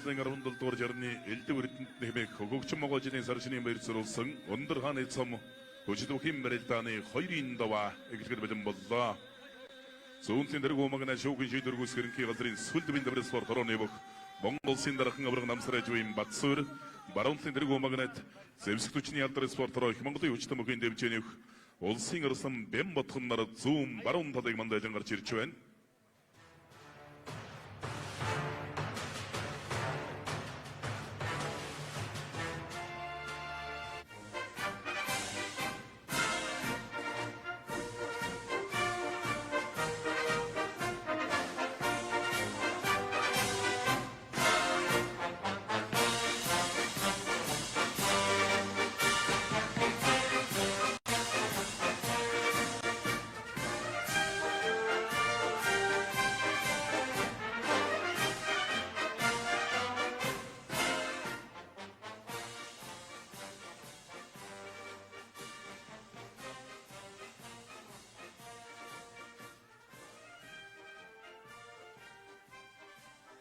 талын 17 дугаар жарны Элдв Эрдэнэт нэмэх хөгөгчин Монгол жилийн сар шинийн баяр зориулсан Өндөр хааны цом Хөжид бүхийн барилдааны хоёрын даваа эхлэхэд бэлэн боллоо. Зүүнтлийн дэрэг умагна шүүхийн шийдвэр гүйцэтгэх ерөнхий газрын сүлд бийн даврын спорт хорооны бүх Монгол Улсын дархан авраг намсар аживын Батсуур, баруун талын дэрэг умагнат зэвсэг түвшний алдар спорт хороо их Монголын хүчтэн бүхийн дэмжээнийх улсын арсан Бэн Ботхон нар зүүн баруун талыг мандайлан гарч ирж байна.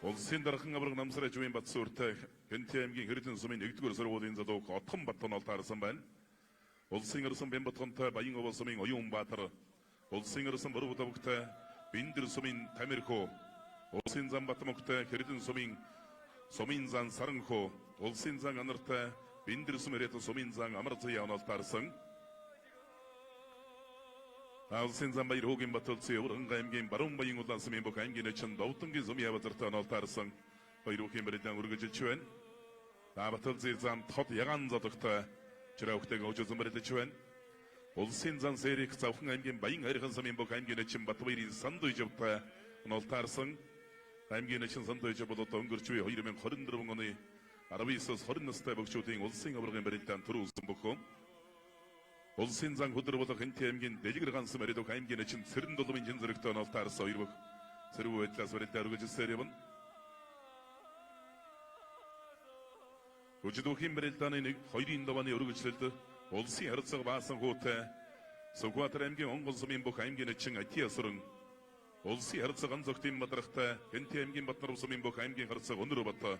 Улсын дархан авраг намсар аживын Батсууртай Хэнти аймгийн Хэрдэн сумын 1-р сургуулийн залууг Отхон Батонол таарсан байна. Улсын арсан Бэн Ботхонтой Баян овоо сумын Оюун Баатар, Улсын арсан Боров давгтай Биндэр сумын Тамирхөө, Улсын зан Батмогтой Хэрдэн сумын Сумын зан Саранхөө, Улсын зан Анартай Биндэр сум Эрэт сумын зан Амар Заяа онол таарсан. Улсын зан Баяр хуугийн Батөлцийн Өвөрхөнгө аймгийн Баруун Баян улаан сумын бүх аймгийн начин Довтонгийн сумын явазартай онол таарсан. Баяр хүүхийн барилдаан үргэлжилж байна. Батөлцийн зам тод ягаан зодогтой Чирээ хөгжүүлсэн барилдаж байна. Улсын зан Сэрик Завхан аймгийн Баян хайрхан сумын бүх аймгийн начин Батбаярын Сандуй жавтай онол таарсан. Аймгийн начин Сандуй жав бол одоо өнгөрч буй 2024 оны 19-оос 20 настай бөгчүүдийн улсын аваргын барилдаан төрүүлсэн бөхөө. Улсын зан хөдөр болох Хэнти аймгийн Дэлгэр гансан барилдах аймгийн начин Цэрэн доломын жин зэрэгтэй онол таарсан хоёр бөх. Цэрүү байдлаас барилдаа үргэлжилсээр явна. Хүчит бүхийн барилдааны нэг хоёрын давааны өргөжлөлд улсын харилцаг баасан хүүтэй Сүхбаатар аймгийн Онгон сумын бүх аймгийн начин Атия сүрэн, улсын харилцаг Ганцогтын Бадрахтай Хэнти аймгийн Батнар сумын бүх аймгийн харилцаг Өнөр Бат,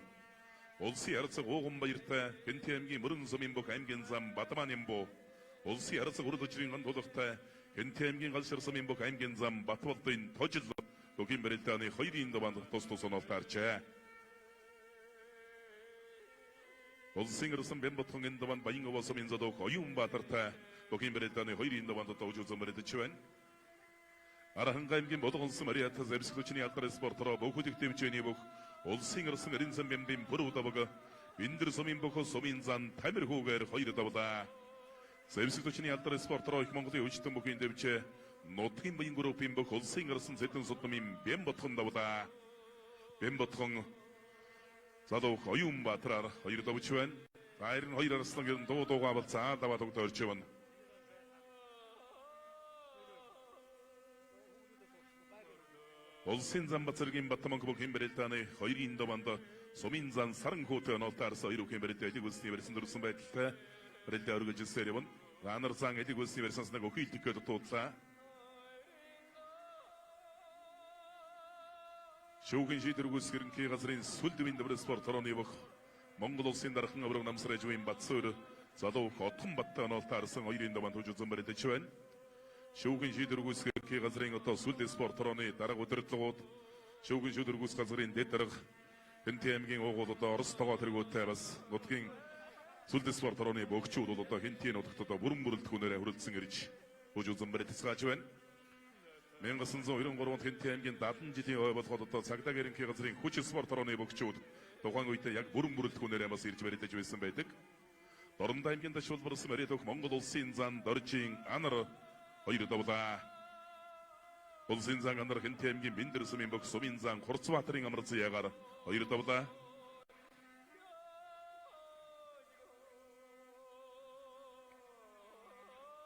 улсын харилцаг Ууган Баяртай Хэнти аймгийн Мөрөн сумын бүх аймгийн зам Бадман Ямбу, улсын харилцаг Урал өчрийн Гантулгатай Хэнти аймгийн Галшир сумын бүх аймгийн зам Батболдын Тожил бүхийн барилдааны хоёрын даваанд тус тус онол таарчээ. Улсын арсан Бэн Ботхон энэ даваанд Баян овоо сумын залуух Оюун Баатартай бүхийн барилдааны хоёрын даваанд одоо үжүүлсэн барилдаж байна. Архангай аймгийн Болгонсон Мариата зэвсэг алдар спортороо бүхэлдэх дэмжээний бүх улсын арсан Эренсэн Бэмбийн бүрүү даваг Биндэр сумын бүх сумын зан Тамир хүүгээр хоёр давлаа. Зэвсэг түвшний алдар спортороо их Монголын хүчтэн бүхийн дэмжээ нутгийн Баян группийн бүх улсын арсан Зэдэн суднамын Бэн Ботхон давлаа. Бэн Ботхон залуух Оюун Баатараар хоёр давж байна. За 92 арслан гэрэн дуу дуугаа бол заа даваа тогтоо орж явна. Улсын зан Бацаргийн Батманг бүхийн барилдааны хоёрын даваанд сумын зан Саран хүүтэй онол таарсан хоёр бүхийн барилдаа элэг үлсний барьсан дөрвсөн байдалтай барилдаа өргөжилсээр явна. Ранар зан элэг үлсний барьсан санаг өхийлдэх гээд дуудлаа. Шүүхийн шийдвэр гүйцэтгэх ерөнхий газрын сүлд бийн даврын спорт хорооны бүх Монгол Улсын дархан авраг намсар аживын Батсуур залуух Отхон Баттай онол таарсан хоёрын даваанд хөгжүүлсэн барилдаж байна. Шүүхийн шийдвэр гүйцэтгэх ерөнхий газрын одоо сүлд спорт хорооны дарга удирдлагууд шүүхийн шийдвэр гүйцэтгэх газрын дэд дарга Хэнти аймгийн уугуул одоо Орос тогоо тэргүүтэй бас нутгийн сүлд спорт хорооны бөгчүүд бол одоо Хэнтийн нутагт одоо бүрэн бүрэлдэхүүнээрээ хүрэлцэн ирж хөгжүүлсэн барилдаж байна. 1993 онд Хэнти аймгийн 70 жилийн ой болоход одоо цагдаа ерөнхий газрын хүч спорт хорооны бөгчүүд тухайн үедээ яг бүрэн бүрэлдэхүүнээрээ бас ирж барилдаж байсан байдаг. Дорнод аймгийн Ташуулбарсан Мариадох Монгол Улсын зан Доржийн Анар хоёр давлаа. Улсын зан Анар Хэнти аймгийн Биндэр сумын бүх сумын зан Хурцбаатарын Амар Заяагаар хоёр давлаа.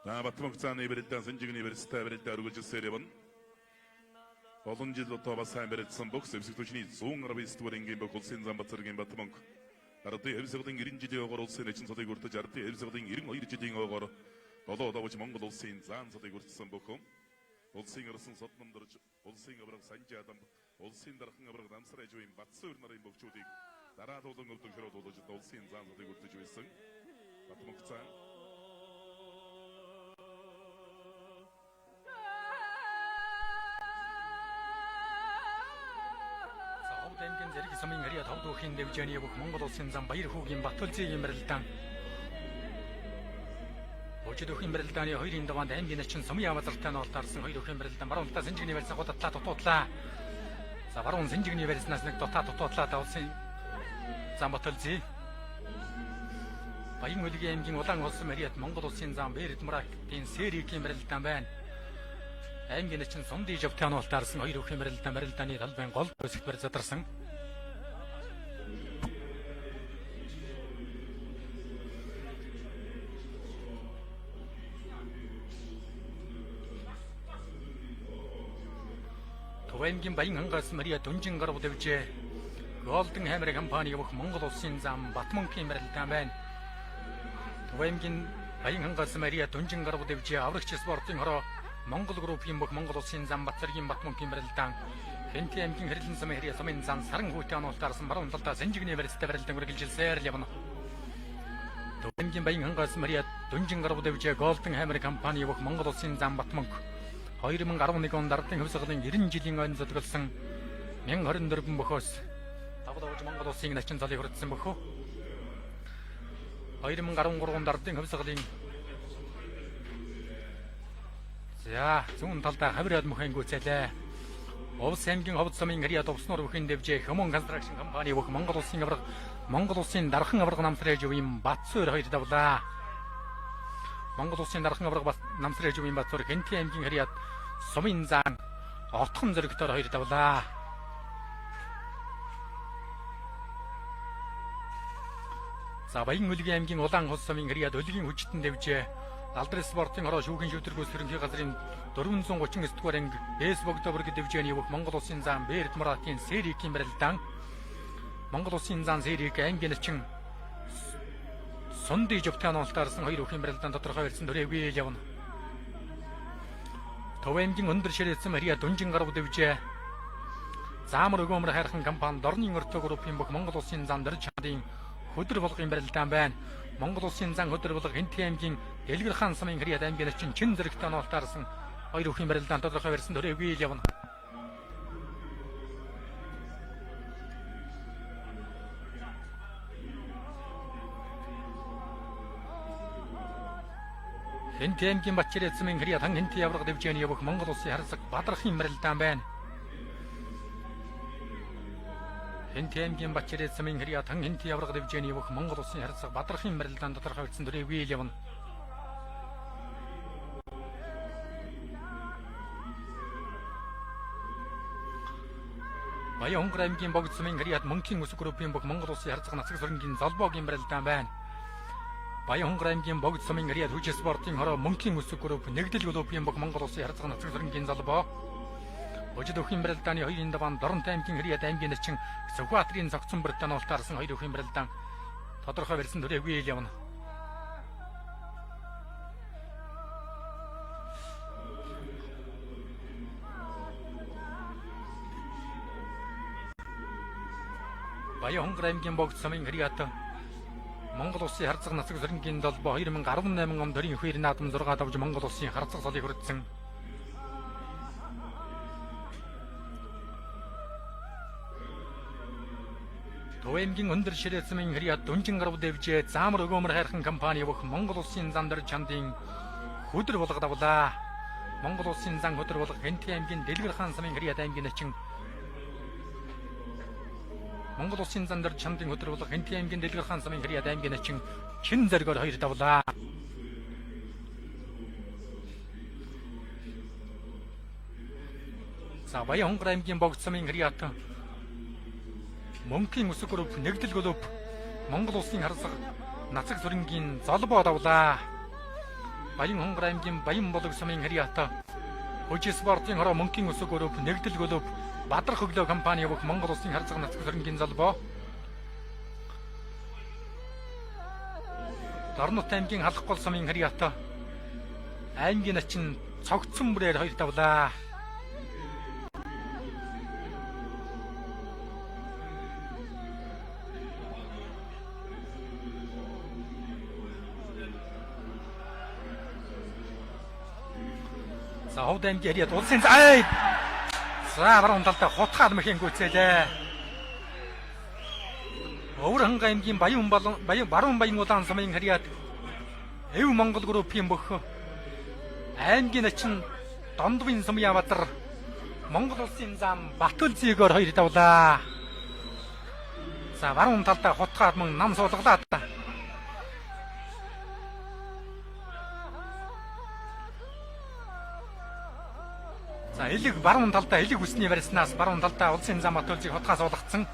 За Батмаг зааны барилдаан Сэнжигний барьцтай барилдаа өргөжилсээр явна. Олон жил одоо бас сайн барилдсан бүх зэвсэг түвшний 119 дугаар ангийн бүх улсын зан Бацаргийн Батманг ардын хэвсэгдэн 90 жилийн ойгоор улсын начин цолыг хүртэж ардын хэвсэгдэн 92 жилийн ойгоор долоо давж Монгол улсын заан цолыг хүртсэн бүхэн улсын арсан Содном дорж, улсын авраг Санжи Адам, улсын дархан авраг Намсар аживын Батсуур нарын бөгчүүдийг Дараа дуулан өвдөн шороо дуулаж улсын зан цодыг үлдэж байсан. Батмөнх цаан. За, Ховд аймгийн Зэрэг сумын харьяа тов дүүхийн дэвжээний бүх Монгол улсын зам Баяр хүүгийн Батүлзийн барилдаан. Божид өхийн барилдааны хоёрын даваанд аймгийн начин сумын авазартай ноолтаарсан хоёр өхийн барилдаан баруун талаа сэнжигний барьсан гудатлаа дутуудлаа. За, баруун сэнжигний барьснаас нэг дутаа дутуудлаа давсан зам Батүлзий. Баян өлгийн аймгийн Улаан улсын харьяат Монгол улсын зам Бэрдмракийн Сэрикийн барилдаан байна. Аймгийн начин сунди жавтай ноолтаарсан хоёр өхийн барилдаан барилдааны талбайн гол хэсэгт барь задарсан. Төв аймгийн Баян хангаас Мария Дүнжин гарав дэвжээ. Голден Hammer компани явах Монгол улсын зам Батмөнхийн барилдаан байна. Төв аймгийн Баян хангаас Мария Дүнжин гарав дэвжээ. Аврагч спортын хороо Монгол группийн бүх Монгол улсын зам Батцэргийн Батмөнхийн барилдаан. Хэнти аймгийн Хэрлэн сумын харьяа сумын зам Саран хүүтэй оноолтаарсан баруун талдаа Сэнжигний барьцтай барилдаан үргэлжилсээр л явна. Төв аймгийн Баян хангаас Мария Дүнжин гарав дэвжээ. Голден Hammer компани явах Монгол улсын зам Батмөнх. 2011 онд ардын хувьсгалын 90 жилийн ойн зодголсон 1024 бөхөөс давлавж Монгол улсын начин цолыг хүртсэн бөхөө. 2013 онд ардын хувьсгалын за зүүн талдаа хавраад мөхөн гүйцээлээ. Увс аймгийн Ховд сумын харьяа дувснуур бүхэн дэвжээ Хэмон Construction компани бүх Монгол улсын аварга Монгол улсын дархан аварга намсрэж үеийн Батсуур хоёр давлаа. Монгол улсын дархан аварга намсрэж үеийн Батсуур Хэнти аймгийн харьяат сумын заан отхон зөрөгтөөр хоёр давлаа. За, Баян өлгийн аймгийн Улаан хос сумын харьяат өлгийн хүчтэн дэвжээ. Алдар спортын хороо шүүхийн шүтэргүүс ерөнхий газрын 439 дугаар анги Эс Богдобрг дэвжээний бүх Монгол улсын зам Берд Муратын Сэрикийн барилдаан. Монгол улсын зам Сэрик аймгийн начин Сунди жовтан онолтаарсан хоёр өхийн барилдаан тодорхой барьсан төрөөгүй л явна. Төв аймгийн өндөр ширээсэн Мария Дүнжин гарав дэвжээ. Заамар өгөөмөр хайрхан компани Дорны өртөө группийн бүх Монгол улсын зам Дорж чандын хөдөр болгын барилдаан байна. Монгол улсын зан хөдөр болго Хэнти аймгийн Дэлгэр хаан сумын харьяат аймгийн начин чин зэрэгтэй оноолтаарсан хоёр өхийн барилдаан тодорхой барьсан төрөөгүй л явна. Хэнти аймгийн Батчирээ сумын харьяат хан Хэнти авраг дэвжээний явах Монгол улсын харсаг Бадрахын барилдаан байна. Хэнти аймгийн Батчирээ сумын харьяат хан Хэнти авраг дэвжээний явах Монгол улсын харсаг Бадрахын барилдаан тодорхой барьсан төрөөгүй л явна. Баян Хонгор аймгийн Богд сумын харьяат Мөнхийн үсэг группийн бүх Монгол улсын харцаг нацаг сүрэнгийн золбоогийн барилдаан байна. Баян Хонгор аймгийн Богд сумын харьяат хүч спортын хороо Мөнхийн үсэг групп нэгдэл группийн бүх Монгол улсын харцаг нацаг сүрэнгийн золбоо. Божид өхийн барилдааны хоёрын даваан Доронт аймгийн харьяат аймгийн начин Сүхбаатарын зогцсон бүртэн уултаарсан хоёр өхийн барилдаан тодорхой барьсан төрөөгүй л явна. Баян Хонгор аймгийн Богд сумын харьяат Монгол улсын харцаг нацаг сүрэнгийн долбоо 2018 онд төрийн хоёр наадам 6 давж Монгол улсын харцаг цолыг хүртсэн. Төв аймгийн өндөр ширээ сумын харьяат Дүнжин гарав дэвжээ. Заамар өгөөмөр хайрхан компани явах Монгол улсын зам дээр чандын хөдөр булга давлаа. Монгол улсын зан хөдөр булга Хэнти аймгийн Дэлгэр хаан сумын харьяат аймгийн начин Монгол улсын зам дээр чандын хөдөр булга Хэнти аймгийн Дэлгэр хаан сумын харьяат аймгийн начин чин зоригоор хоёр давлаа. За, Баян Хонгор аймгийн Богд сумын харьяат Мөнхийн үсэг групп нэгдэл групп Монгол улсын харсаг нацаг сүрэнгийн золбоо давлаа. Баян Хонгор аймгийн Баян болог сумын харьяат Хөжи спортын хороо Мөнхийн үсэг групп нэгдэл групп Бадрах өглөө компани явах Монгол улсын харцаг нацаг сүрэнгийн золбоо. Дорнот аймгийн Халах гол сумын харьяат аймгийн начин цогцсон бүрээр хоёр давлаа. За Ховд аймгийн харьяат улсын ай. За баруун талдаа хутгаад мэхэн гүйцээлээ. Өвөр ханга аймгийн Баян болон Баян Баруун Баян улаан сумын харьяат Эв Монгол группийн бөх аймгийн начин Дондвын сум Явадар Монгол улсын зам Батөлзийгоор хоёр давлаа. За баруун талдаа хутгаад мөн нам суулгалаа. За элэг баруун талдаа элэг үсний барьснаас баруун талдаа улсын зам Батөлзийг хутгаа суулгацсан.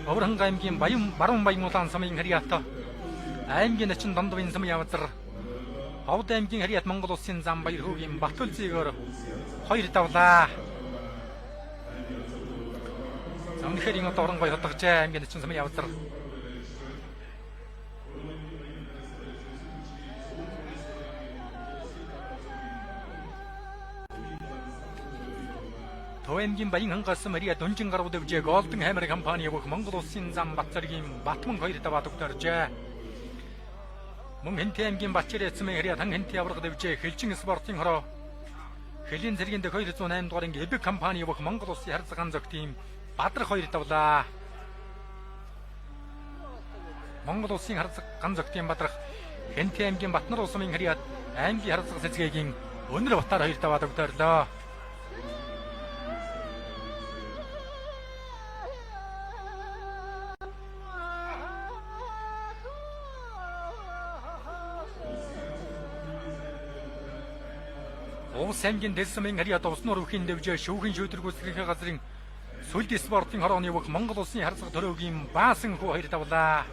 Өвөрханга аймгийн Баян Баруун Баян улаан сумын харьяат аймгийн начин Дондвын сум Явадар Ховд аймгийн харьяат Монгол улсын зам Баяр хөгийн Батөлзийгоор хоёр давлаа. За үнэхээр энэ одоо оронгой хутгажээ аймгийн начин сум Явадар. Төв аймгийн Баян хангаас Мария Дунжин гаруй дэвжээ Golden Hammer компани явах Монгол улсын зам Батцэргийн Батман хоёр даваа тогтооржээ. Мөн Хэнти аймгийн Батчир эцмэн харьяа хан Хэнти авраг дэвжээ Хэлжин спортын хороо Хөлийн цэргийн дэх 208 дугаар анги Эбэг компани явах Монгол улсын харьцаган зөгтийн Бадрах хоёр давлаа. Монгол улсын харьцаган зөгтийн Бадрах Хэнти аймгийн Батнар улсмын харьяат аймгийн харьцаг сэцгээгийн Өнөр Батар хоёр даваа тогтоорлоо. Увс аймгийн Дэлсмын харьяат уснуур үхийн дэвжээ шүүхэн шүүдрэг үүсгэнхээ газрын Сүлд спортын хорооны явах Монгол улсын харьцаг төрөөгийн Баасан хүү хоёр давлаа.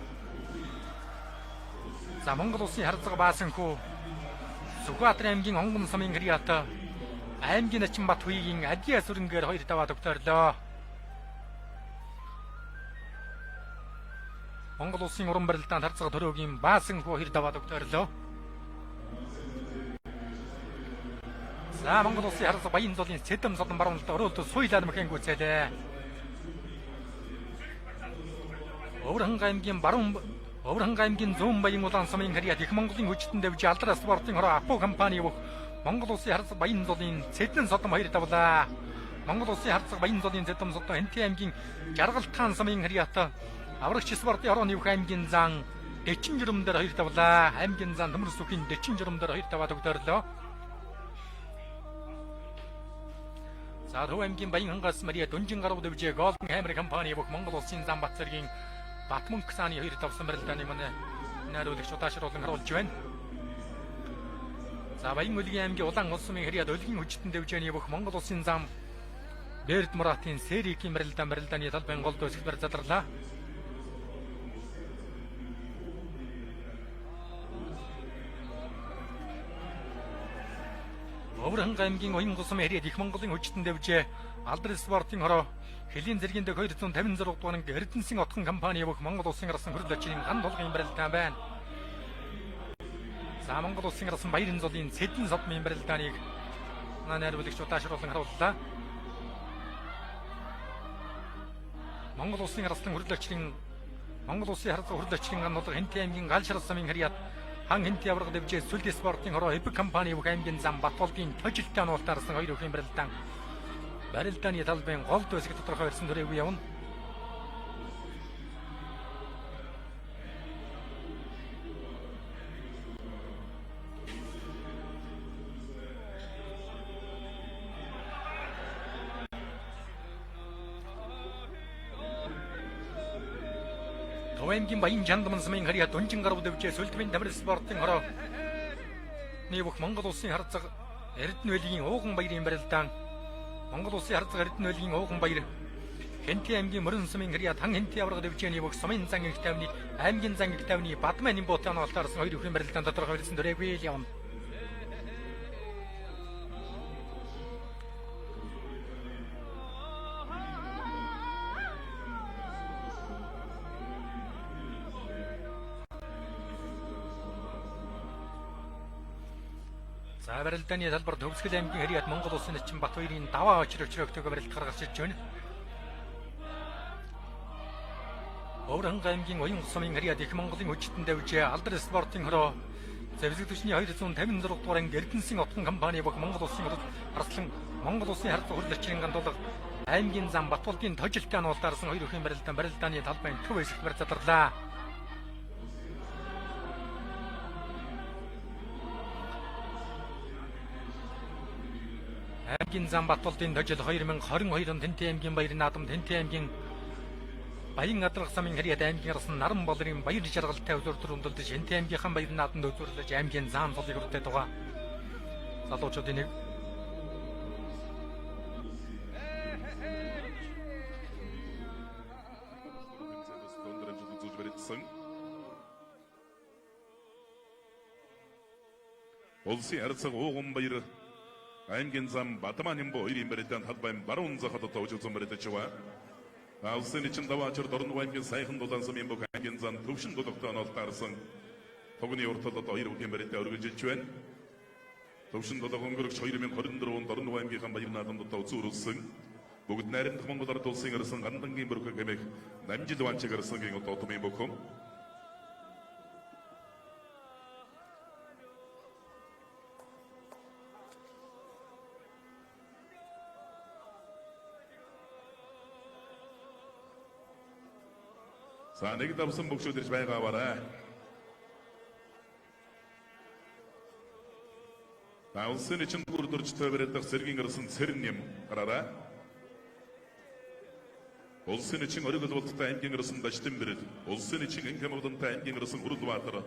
За Монгол улсын харьцаг Баасан хүү Сүхбаатар аймгийн Онгон сумын харьяат аймгийн Начин Бат хуйгийн Адиа сүрэнгээр хоёр даваа тогтоорлоо. Монгол улсын уран барилдаанд харьцаг төрөөгийн Баасан хүү хоёр даваа тогтоорлоо. За Монгол улсын харьцаг Баян зулын Сэдэм содон баруун талд өрөөлд суйлаад мэхэн гүйцээлээ. Өвөрханга аймгийн Баруун Өвөрханга аймгийн Зүүн Баян улаан сумын харьяат их Монголын хүчтэн дэвж Алдар спортын хороо Апо компани явах Монгол улсын харьцаг Баян зулын Сэдэн содон хоёр давлаа. Монгол улсын харьцаг Баян зулын Сэдэм содон Хэнти аймгийн Жаргалтаан сумын харьяат Аврагч спортын хорооны явах аймгийн зан Дэчин журам дээр хоёр давлаа. Аймгийн зан Төмөр сүхийн Дэчин журам дээр хоёр даваа тогтоорлоо. За Төв аймгийн Баян хангаас Мария Дунжин гаруй дэвжээ Golden Hammer компани явах Монгол улсын зам Батцэргийн Батмөнх сааны хоёр давсан барилдааны манай найруулагч удаашруулан харуулж байна. За Баян өлгийн аймгийн Улаан улсын харьяат өлгийн хүчтэн дэвжээний явах Монгол улсын зам Берд Муратын Серикийн барилдааны талбайн гол дүүсгэл барь задарлаа. Өвөрханга аймгийн Уян гусам харьяат их Монголын хүчтэн дэвжээ Алдар спортын хороо Хөлийн зэргийн дэх 256 дугаар анги Эрдэнэсийн отхон компани явах Монгол улсын арсан хөрөл очрын ган тулгын барилдаан байна. За Монгол улсын арсан Баярын зулын Сэдэн содмын барилдааныг найруулагч удаашруулан харууллаа. Монгол улсын арслан хөрөл очрын Монгол улсын харцаг хөрөл очрын ган тулга Хэнти аймгийн Галшар сумын харьяат хан Хэнти авраг дэвжээ Сүлд спортын хороо Эбэг компани явах аймгийн зам Батболдын тожилттой онуултаар арсан хоёр өхийн барилдаан. Барилдааны талбайн гол дүүсэг тодорхой ирсэн төрөөгүй явна. Төв аймгийн Баян Чандман сумын харьяат Дунжин гаруй дэвжээ Сүлдмийн тамир спортын хороо Нийвэх Монгол улсын харцаг Эрдэнэ велгийн ууган баярын барилдаан Монгол улсын харцаг Эрдэнэ велгийн ууган баяр Хэнти аймгийн Мөрөн сумын харьяат хан Хэнти авраг дэвжээний бүх сумын зан их тавны аймгийн зан их тавны Бадмай Нимботын оноолтоор хоёр өхрийн барилдаан тодорхой ирсэн төрөөгүй л явна. За барилдааны талбар Төвсгөл аймгийн харьяат Монгол улсын начин Бат хоёрын даваа очир өчрөгтэйг барилдахаар гарч ирж байна. Өвөрханга аймгийн Уян сумын харьяат их Монголын хүчтэн дэвжээ Алдар спортын хороо За зэвсэг түвшний 256 дугаар анги Эрдэнэсийн отгон компани бүх Монгол улсын Арслан Монгол улсын харьцан хурл очрын гандуулга аймгийн зам Батболдын тожилтой ануулдаарсан хоёр өхийн барилдаан барилдааны талбайн төв хэсэгт барь задарлаа. Аймгийн зам Батболдын тожил 2022 он Тэнтэн аймгийн Баяр наадам Тэнтэн аймгийн Баян Адрах замын харьяат аймгийн арсан Наран болрын баяр жаргалтай үзүүр дүрмдэлж Хэнтэн аймгийнхаа баяр наадамд үзүүрлэж аймгийн зам цолыг хүртээд байгаа. Залуучуудын нэг Улсын харьцаг ууган баяр аймгийн зам Бадман нямбо хоёрын барилдаан талбайн баруун захад одоо үжигдсэн барилдаж байгаа. Улсын ничин даваачир Дорног аймгийн сайхан дулаан сумын бүх аймгийн зам төвшин дулагтай онолтаарсан тугны уртал одоо хоёр бүхэн барилдаа өргөжилж байна. Төвшин дулаг өнгөрөгч 2024 онд Дорног аймгийнхаа баяр наадамд одоо үзүүрүүлсэн бүгд найрамдах Монгол Ард улсын арсан гандангийн бүрхэн хэмээх намжил ванчиг арсангийн одоо тумын бүхэн. За нэг давсан бөгшүүд ирж байгааварай. За улсын ничин дүр дөржтэй барилдах цэргийн арсан цэрэн юм гараарай. Улсын ничин ориг болттой аймгийн арсан Дажтан бэрэл, улсын ничин Энхэмогдонтой аймгийн арсан Хурулбаатар,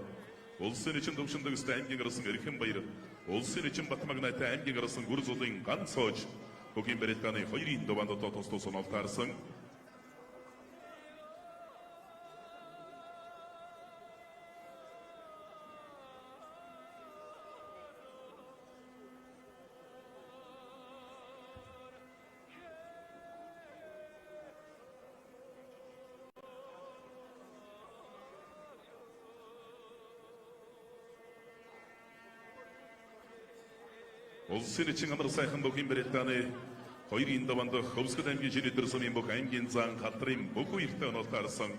улсын ничин Төвшин дэгстэй аймгийн арсан Эрхэн баяр, улсын ничин Батмагнайтай аймгийн арсан Гүрзулын ганц хойж бүгийн барилдааны хоёрын дуванд одоо тус тус онолтаарсан. Улсын ничин амар сайхан бүхийн барилдааны хоёрын даванд Хөвсгөл аймгийн шинэ сумын бүх аймгийн зан хадрын бүх үертэй онолтаарсан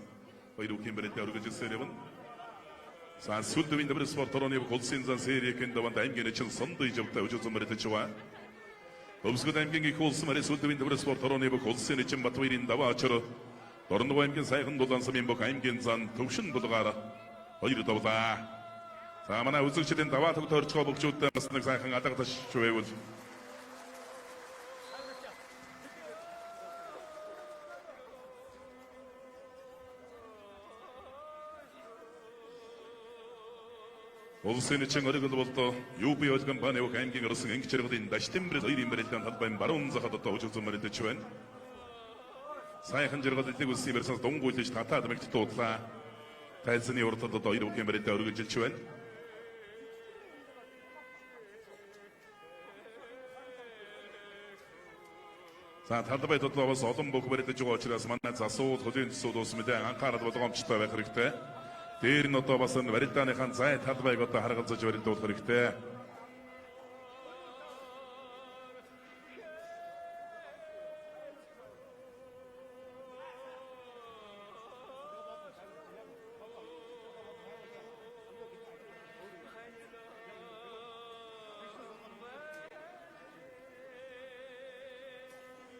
хоёр бүхийн барилдаа өргөжлөсөөр явна. За сүүлд үеийн давар спорт орооны бүх улсын зан серийн даванд аймгийн ничин сондой живтэй өжсөн барилдаж байгаа. Хөвсгөл аймгийн их улс мары сүүлд үеийн давар спорт орооны бүх улсын ничин Батбаярын даваа очор Дорног аймгийн сайхан дулаан сумын бүх аймгийн зан төвшин булгаар хоёр давлаа. За манай үзэгчдийн даваа тог тойрчгоо бөгчүүдтэй бас нэг сайхан алгадаш байвал Улсын ничин оригол болдоо UB ойл компани бүх аймгийн орсон анги чаргалын Даштимбэр хоёрын барилдаан талбайн баруун захад одоо үжигдсэн барилдаж байна. Сайхан жаргал элэг улсын барьсаас дунгуйлж татаад мэгт дуудлаа. Тайлзны урдад одоо хоёр бүхэн барилдаа өргөжилж байна. За талбай тодлоос олон бүх барилдаж байгаа учраас манай засууд, хөлийн төсүүд ус мэдээ анхаарал болгоомжтой байх хэрэгтэй. Дээр нь одоо бас энэ барилдааныхаа зай талбайг одоо харгалзаж барилдуулах хэрэгтэй.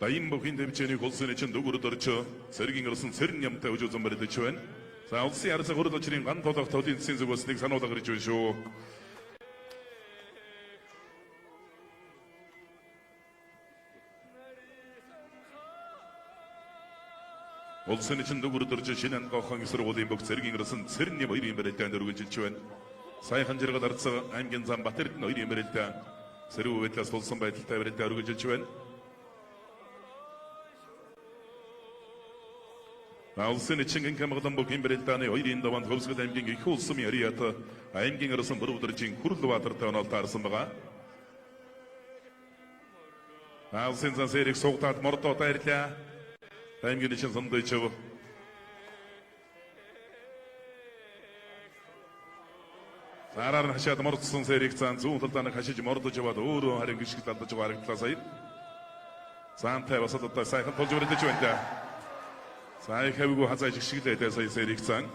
Даян бүхийн тэмцээний улсын ничин дүгүр дөрж цэргийн орсон цэрэн ямтай өжөөзөн барилдаж байна. За улсын харьцаг хурал очрын ган тулах төлийн засгийн зүгээс нэг сануулга ирж байна шүү. Улсын ничин дүгүр дөрж шинэ ангоохон сургуулийн бүх цэргийн орсон цэрэн ям хоёрын барилдаанд өргөжилж байна. Сайхан жаргал арцаг аймгийн зам Батэрдэн хоёрын барилдаа сэрүү байдлаас тулсан байдалтай барилдаа өргөжилж байна. Улсын ничин инкамгалан бүхийн барилдааны хоёрын даванд Хөвсгөл аймгийн их улсын ярият аймгийн орсон бүрвдэржин Хүрлбаатартай онолтаарсан байгаа. Улсын зан сэрэг суугдаад мордоо дайрлаа. Аймгийн ничин сондойчв. Зараар нь хашаад мордсон сэрэг зан зүүн талдаа нэг хашиж мордож яваад өөрөө харин гიშгэл алдаж байгаа харагдлаа сая. Заантай бас одоо сайхан тулж барилдаж байна да. За их хавьгүй хазааж гიშгэлээ сая сэрэг зан.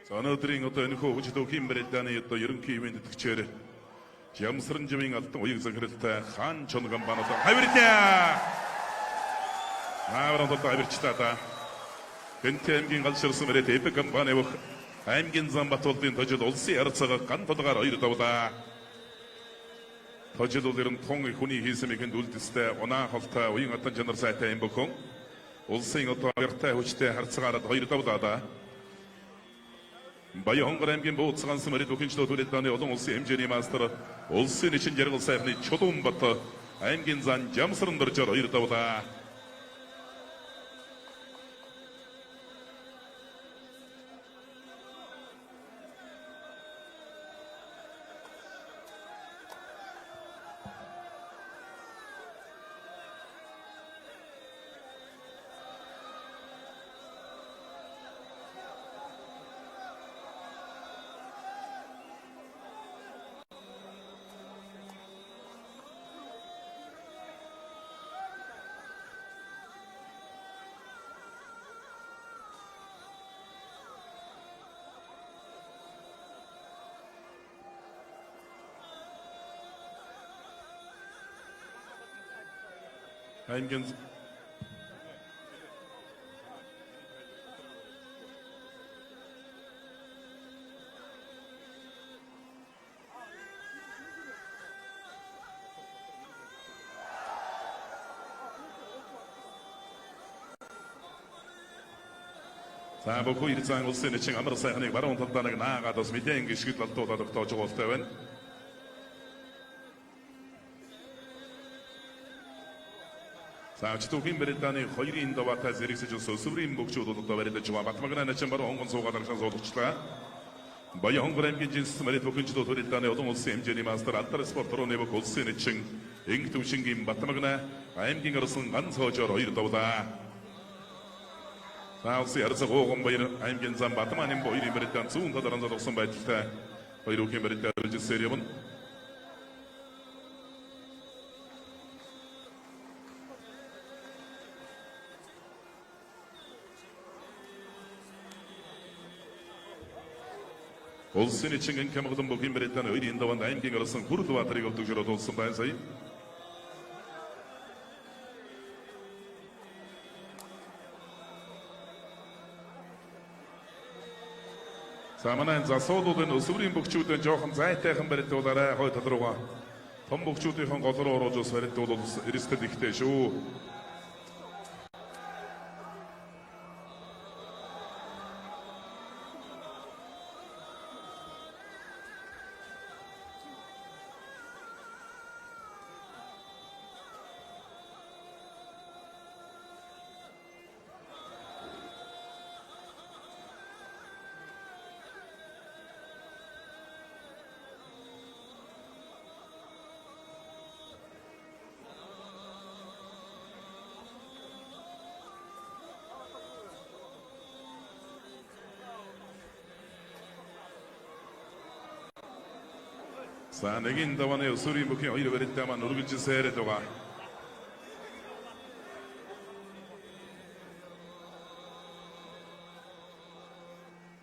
За өнөөдрийн одоо энэхүү хүчдүүхийн барилдааны одоо ерөнхий ивээн тэтгэгчээр Жамсран жимийн алдан уяг захиралтай Хаан Чон компани одоо хавирдаа. Наавран одоо хавирчлаа да. Хэнтэй аймгийн галширсан мөрөд Эпик компани бүх аймгийн зам Батуулдын тожил улсын ярцаага ган толгаар хоёр давлаа. Тожил бол ер нь тун хүний хийсэн мэхэнд үлдэстэй унаа холтой уян хатан чанар сайтай юм бүхэн улсын одоо яртай хүчтэй харцгаараад хоёр давлаа да. Баян-Хонгор аймгийн Бууцгаансан мөрөд бүхэнчлөө төлөлтөний олон улсын хэмжээний мастер улсын ничин жаргал сайхны Чулуунбат аймгийн зан Жамсран дөржөр хоёр давлаа. Аймгийн За бүхүү Ирзан улсын нэчин амар сайхныг баруун талдаа нэг наагаад бас мэдэн гიშгэл алдуулаад тогтоож байгаа байна. За өчтөхийн барилдааны хоёрын даваатай зэрэгсэж ус өсвөрийн бөгчүүд одоо барилдаж байгаа. Батмагна начин баруун хонгон суугаад аршаан суулгачлаа. Баян-Хонгор аймгийн жинс мөрөд бүхэнчлөө төрөлдааны олон улсын хэмжээний мастер алдар спорт руу нэвэх улсын нэчин инг төвшингийн Батмагна аймгийн орсон ганц хоожоор хоёр давлаа. За улсын ярцаг ууган баяр аймгийн зам Батманы хоёрын барилдаан зүүн талаараа залгасан байдалтай хоёр үхийн барилдаа өргөжсээр явна. Улсын чин инкамгдан бүхийн барилдааны хоёрын даванд аймгийн орсон Хүрл Баатарыг өвдөгжөр тулсан байна сая. За манай засуулууд энэ өсвөрийн бөгчүүдэн жоохон зайтайхан барилдуулаарай хой тал руугаа. Том бөгчүүдийнхэн гол руу оруулж ус барилдуул эрсдэл ихтэй шүү. За нэгin давааны өсвөрийн бүхийн хоёр барилдаа маань үргэлжил сайраад байгаа.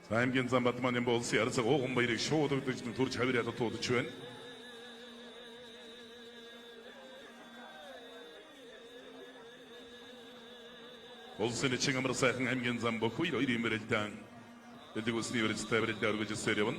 За аймгийн зам Батманы улсын ярцаг ууган баярыг шууд өгдөж төрж хавир ядад туудаж байна. Улсын чин амар сайхан аймгийн зам бүх хоёр хоёрын барилдаан дэлэг усны барилдаа барилдаа үргэлжилсээр явна.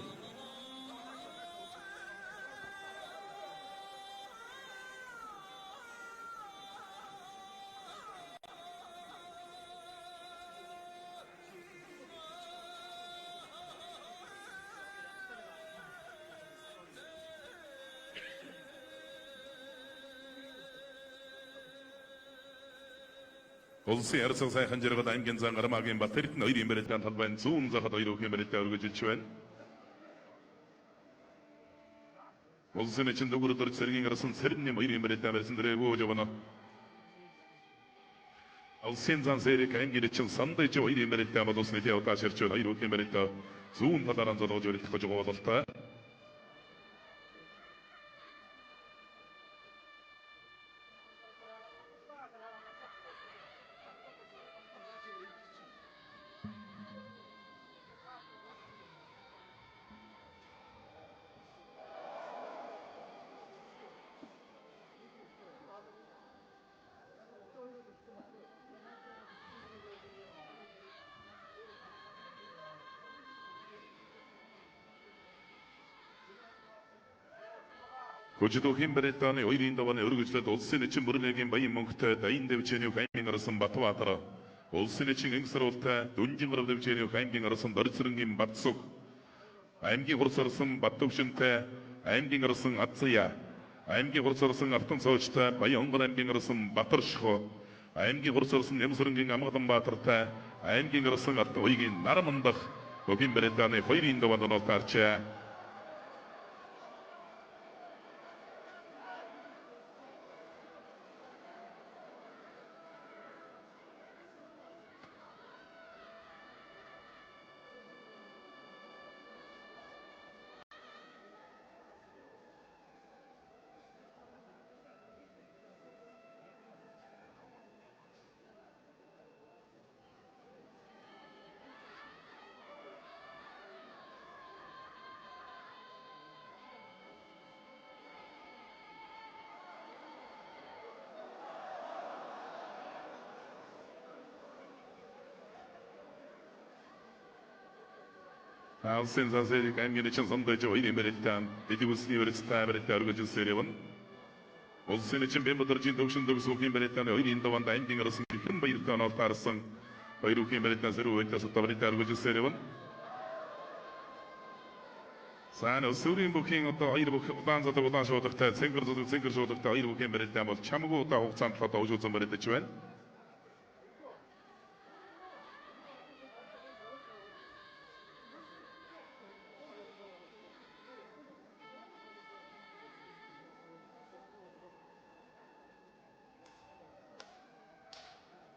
Улсын ярцаг сайхан жаргал аймгийн зан Гармаагийн Бат-Эрдэнэ хоёрын барилдаан талбайн зүүн захад хоёр үхийн барилдаа өргөжилж байна. Улсын чин дүгүр дөрж цэргийн гарсан цэрний хоёрын барилдаа барьсан дээрээ явна. Улсын зан сэрэг аймгийн чин сандаж хоёрын барилдаа боловс нэлээ удаа ширч байна. Хоёр үхийн барилдаа зүүн талаараа золгож барилдах гэж байгаа бололтой. Көжидүүхийн барилдааны хоёрын давааны өргөжлөд улсын нэчин бүрнэгийн баян мөнхтэй даян дэвчээний аймгийн орсон Батбаатар, улсын нэчин Инсруултай Дүнжин гарав дэвчээний аймгийн орсон Дорцөрөнгийн Батсуг, аймгийн хурц орсон Баттөвшөнтэй аймгийн орсон Ацъя, аймгийн хурц орсон Алтан цоочтой Баян онгон аймгийн орсон Батаршхо, аймгийн хурц орсон Нямсрэнгийн Амгаланбаатартай аймгийн орсон Алтан уйгийн Нарамандах бүхийн барилдааны хоёрын даваанд онолтарчээ. Улсын засаг аймгийн чин сондож хоёрын барилдаан дэдэг усны барилдаа барилдаа өргөжил сэревэн улсын чин бэмбэдэржийн төвшин төгс бүхийн барилдааны хоёрын даваанд аймгийн орсон хэн баяртай онолтарсан хоёр бүхийн барилдаан сэрүү байлдаа сута барилдаа өргөжил сэревэн Сайн өсвөрийн бүхийн одоо хоёр бүх удаан зодог удаан шуудагтай цэнгэр зодог цэнгэр шуудагтай хоёр бүхийн барилдаан бол чамгүй удаа хугацаанд одоо өвж үзэн барилдаж байна.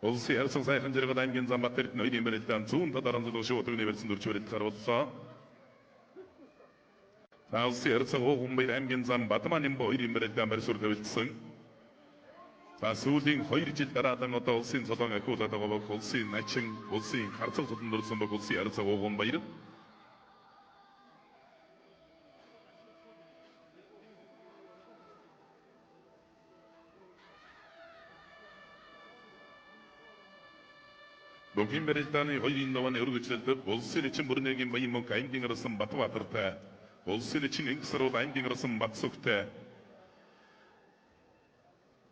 Улсын ярьсан сайхан жаргал аймгийн зам Бат-Эрдэнэ хоёрын барилдаан зүүн талаар онцлог шуудаг нэрсэн дөрж барилдахаар боллоо. За улсын ярьсан Ууган аймгийн зам Бадман Нямбо хоёрын барилдаан барьсуур тавилдсан. За сүүлийн 2 жил дараадан одоо улсын цолон ахиулаад байгаа бох улсын начин, улсын харцаг цолон дөрсөн бох улсын ярьсан Ууган баяр. Бүхийн барилдааны хоёрын давааны өргөжлөлд улсын нэчин бүрнэгийн баян мөнх аймгийн орсон Батбаатартай, улсын нэчин Инхсаруул аймгийн орсон Батсүгтэй,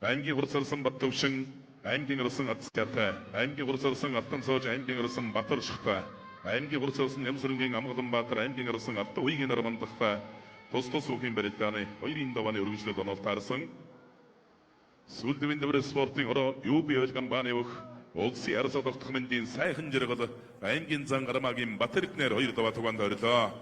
аймгийн хурц орсон Баттөвшин, аймгийн орсон Ацятай, аймгийн хурц орсон Алтан цоож, аймгийн орсон Батаршхтай, аймгийн хурц орсон Нямсрэнгийн Амгаланбаатар, аймгийн орсон Алтан уйгийн Нармандахтай тус тус бүхийн барилдааны хоёрын давааны өргөжлөлд онолтарсан. Сүүлдвийн дэврэ спортын ороо UB ойл компани өгөх улсын ярсаа тогтох мэндийн сайхан жаргал аймгийн зан гармаагийн Бат-Эрдэнээр хоёр даваа тугаанд орилоо.